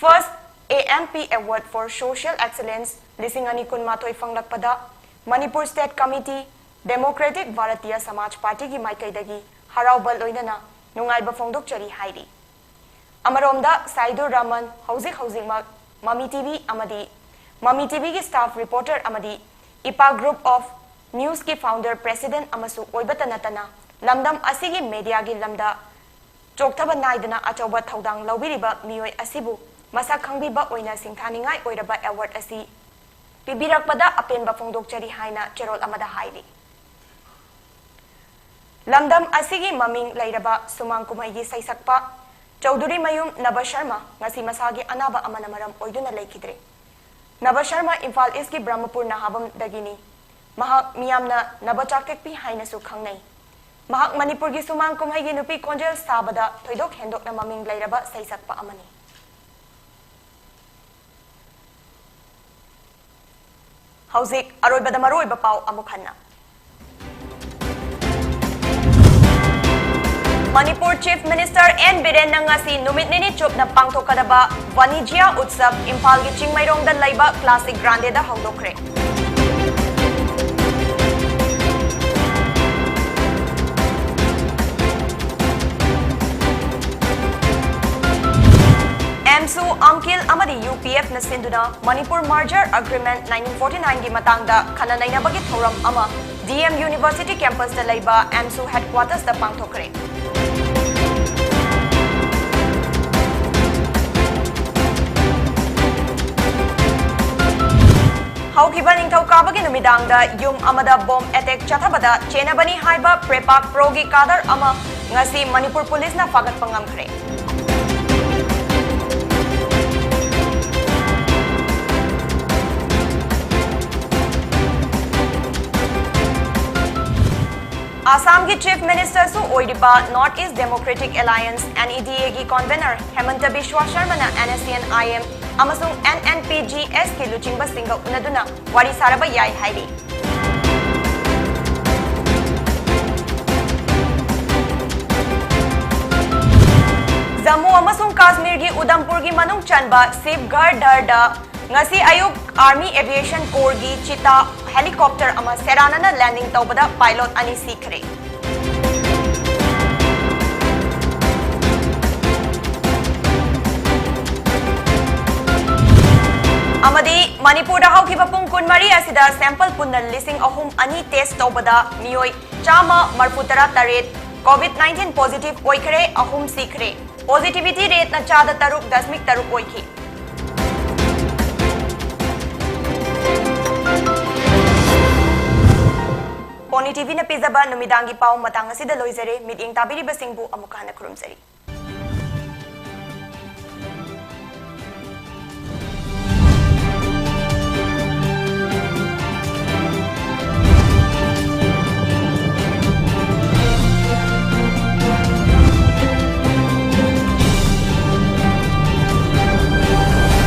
First A M P Award for Social Excellence ꯂꯤꯁꯤꯡ ꯑꯅꯤ ꯀꯨꯟꯃꯥꯊꯣꯏ ꯐꯪꯂꯛꯄꯗ Manipur State Committee, Democratic Bharatiya Samaj Partyꯒꯤ ꯃꯥꯏꯀꯩꯗꯒꯤ ꯍꯔꯥꯎꯕ ꯂꯣꯏꯅꯅ ꯅꯨꯡꯉꯥꯏꯕ ꯐꯣꯡꯗꯣꯛꯆꯔꯤ ꯍꯥꯏꯔꯤ꯫ ꯑꯃꯔꯣꯝꯗ ꯁꯥꯏꯗꯨꯔ ꯔꯍꯃꯟ ꯍꯧꯖꯤꯛ ꯍꯧꯖꯤꯛꯃꯛ ꯃꯃꯤ ꯇꯤꯚꯤ ꯑꯃꯗꯤ ꯃꯃꯤ ꯇꯤꯚꯤꯒꯤ staff reporter ꯑꯃꯗꯤ ꯏꯄꯥ Group of Newsꯀꯤ founder president ꯑꯃꯁꯨ ꯑꯣꯏꯕꯇ ꯅꯠꯇꯅ ꯂꯝꯗꯝ ꯑꯁꯤꯒꯤ mediaꯒꯤ ꯂꯝꯗ ꯆꯣꯛꯊꯕ ꯅꯥꯏꯗꯅ ꯑꯆꯧꯕ ꯊꯧꯗꯥꯡ ꯂꯧꯕꯤꯔꯤꯕ ꯃꯤꯑꯣꯏ ꯑꯁꯤꯕꯨ ꯃꯁꯛ ꯈꯪꯕꯤꯕ ꯑꯣꯏꯅ ꯁꯤꯡꯊꯥꯅꯤꯡꯉꯥꯏ ꯑꯣꯏꯔꯕ award ꯑꯁꯤ ꯄꯤꯕꯤꯔꯛꯄꯗ ꯑꯄꯦꯟꯕ ꯐꯣꯡꯗꯣꯛꯆꯔꯤ ꯍꯥꯏꯅ ꯆꯦꯔꯣꯜ ꯑꯃꯗ ꯍꯥꯏꯔꯤ꯫ ꯂꯝꯗꯝ ꯑꯁꯤꯒꯤ ꯃꯃꯤꯡ ꯂꯩꯔꯕ ꯁꯨꯃꯥꯡ ꯀꯨꯝꯍꯩꯒꯤ ꯁꯩꯁꯛꯄ ꯆꯧꯙꯨꯔꯤꯃꯌꯨꯝ ꯅꯕ ꯁꯔꯃ ꯉꯁꯤ ꯃꯁꯥꯒꯤ ꯑꯅꯥꯕ ꯑꯃꯅ ꯃꯔꯝ ꯑꯣꯏꯗꯨꯅ ꯂꯩꯈꯤꯗ꯭ꯔꯦ꯫ ꯅꯕ ꯁꯔꯃ ꯏꯝꯐꯥꯜ ꯏꯁꯀꯤ ꯕ꯭ꯔꯍꯃꯄꯨꯔ ꯅꯍꯥꯕꯝꯗꯒꯤꯅꯤ꯫ ꯃꯍꯥꯛ ꯃꯤꯌꯥꯝꯅ ꯅꯕ ꯆꯥꯛꯇꯦꯛꯄꯤ ꯍꯥꯏꯅꯁꯨ ꯈꯪꯅꯩ꯫ ꯃꯍꯥꯛ ꯃꯅꯤꯄꯨꯔꯒꯤ ꯁꯨꯃꯥꯡ ꯀꯨꯝꯍꯩꯒꯤ ꯅꯨꯄꯤ ꯈꯣꯟꯖꯦꯜ ꯁꯥꯕꯗ ꯊꯣꯏꯗꯣꯛ ꯍꯦꯟꯗꯣꯛꯅ ꯃꯃꯤꯡ ꯂꯩꯔꯕ ꯁꯩꯁꯛꯄ ꯑꯃꯅꯤ꯫ ꯍꯧꯖꯤꯛ ꯑꯔꯣꯏꯕꯗ ꯃꯔꯨꯑꯣꯏꯕ ꯄꯥꯎ ꯑꯃꯨꯛ ꯍꯟꯅ꯫ ꯃꯅꯤꯄꯨꯔ Chief Minister ꯑꯦꯟ ꯕꯤꯔꯦꯟꯅ ꯉꯁꯤ ꯅꯨꯃꯤꯠ ꯅꯤꯅꯤ ꯆꯨꯞꯅ ꯄꯥꯡꯊꯣꯛꯀꯗꯕ ꯋꯥꯅꯤꯖ꯭ꯌꯥ ꯎꯠꯁꯕ ꯏꯝꯐꯥꯜꯒꯤ ꯆꯤꯡꯃꯩꯔꯣꯡꯗ ꯂꯩꯕ Classic Grandeꯗ ꯍꯧꯗꯣꯛꯈ꯭ꯔꯦ꯫ ꯑꯦꯝꯁꯨ, ꯑꯝꯀꯤꯜ ꯑꯃꯗꯤ UPFꯅ ꯁꯤꯟꯗꯨꯅ Manipur Merger Agreement nineteen forty nineꯒꯤ ꯃꯇꯥꯡꯗ ꯈꯟꯅ ꯅꯩꯅꯕꯒꯤ ꯊꯧꯔꯝ ꯑꯃ DM University campusꯇ ꯂꯩꯕ ꯑꯦꯝꯁꯨ headquartersꯇ ꯄꯥꯡꯊꯣꯛꯈ꯭ꯔꯦ꯫ ꯍꯧꯈꯤꯕ ꯅꯤꯡꯊꯧꯀꯥꯕꯒꯤ ꯅꯨꯃꯤꯗꯥꯡꯗ ꯌꯨꯝ ꯑꯃꯗ ꯕꯣꯝ ꯑꯦꯇꯦꯛ ꯆꯠꯊꯕꯗ ꯆꯦꯟꯅꯕꯅꯤ ꯍꯥꯏꯕ ꯄ꯭ꯔꯦꯄꯥꯛ ꯄ꯭ꯔꯣꯒꯤ ꯀꯥꯗꯔ ꯑꯃ ꯉꯁꯤ ꯃꯅꯤꯄꯨꯔ ꯄꯨꯂꯤꯁꯅ ꯐꯥꯒꯠꯄ ꯉꯝꯈ꯭ꯔꯦ꯫ ꯑꯁꯥꯝꯒꯤ ꯆꯤꯐ ꯃꯤꯅꯤꯁꯇꯔꯁꯨ ꯑꯣꯏꯔꯤꯕ north east democratic alliance, NEDA, ꯒꯤ ꯀꯣꯟꯚꯦꯅꯔ ꯍꯦꯃꯟꯇ ꯕꯤꯁ꯭ꯋꯥ ꯁꯔꯃꯅ NSCN-IM ꯑꯃꯁꯨꯡ NNPGS-ꯀꯤ ꯂꯨꯆꯤꯡꯕꯁꯤꯡꯒ ꯎꯅꯗꯨꯅ ꯋꯥꯔꯤ ꯁꯥꯔꯕ ꯌꯥꯏ ꯍꯥꯏꯔꯤ꯫ ꯖꯝꯃꯨ ꯑꯃꯁꯨꯡ ꯀꯥꯁꯃꯤꯔꯒꯤ ꯎꯗꯝꯄꯨꯔꯒꯤ ꯃꯅꯨꯡ ꯆꯟꯕ ꯁꯤꯕꯒꯔꯗꯔꯗ ꯉꯁꯤ ꯑꯌꯨꯛ ꯑꯥꯔꯃꯤ ꯑꯦꯚꯤꯌꯦꯁꯟ ꯀꯣꯔꯒꯤ ꯆꯤꯇꯥ ꯍꯦꯂꯤꯀꯣꯞꯇꯔ ꯑꯃ ꯁꯦꯔꯥꯟꯅꯅ ꯂꯦꯟꯗꯤꯡ ꯇꯧꯕꯗ ꯄꯥꯏꯂꯣꯠ ꯑꯅꯤ ꯁꯤꯈ꯭ꯔꯦ꯫ ꯑꯃꯗꯤ ꯃꯅꯤꯄꯨꯔꯗ ꯍꯧꯈꯤꯕ ꯄꯨꯡ ꯀꯨꯟꯃꯔꯤ ꯑꯁꯤꯗ ꯁꯦꯝꯄꯜ ꯄꯨꯟꯅ ꯂꯤꯁꯤꯡ ꯑꯍꯨꯝ ꯑꯅꯤ ꯇꯦꯁ ꯇꯧꯕꯗ ꯃꯤꯑꯣꯏ ꯆꯥꯝꯃ ꯃꯔꯤꯐꯨ ꯇꯔꯥ ꯇꯔꯦꯠ COVID nineteen positive ꯑꯣꯏꯈ꯭ꯔꯦ, ꯑꯍꯨꯝ ꯁꯤꯈ꯭ꯔꯦ꯫ Positivity rateꯅ ꯆꯥꯗ ꯇꯔꯨꯛ ꯗꯁꯃꯤꯛ ꯇꯔꯨꯛ ꯑꯣꯏꯈꯤ꯫ ꯄꯣꯅꯤ TVꯅ ꯄꯤꯖꯕ ꯅꯨꯃꯤꯗꯥꯡꯒꯤ ꯄꯥꯎ ꯃꯇꯥꯡ ꯑꯁꯤꯗ ꯂꯣꯏꯖꯔꯦ꯫ ꯃꯤꯠꯌꯦꯡ ꯇꯥꯕꯤꯔꯤꯕꯁꯤꯡꯕꯨ ꯑꯃꯨꯛ ꯍꯟꯅ ꯈꯨꯔꯨꯝꯖꯔꯤ꯫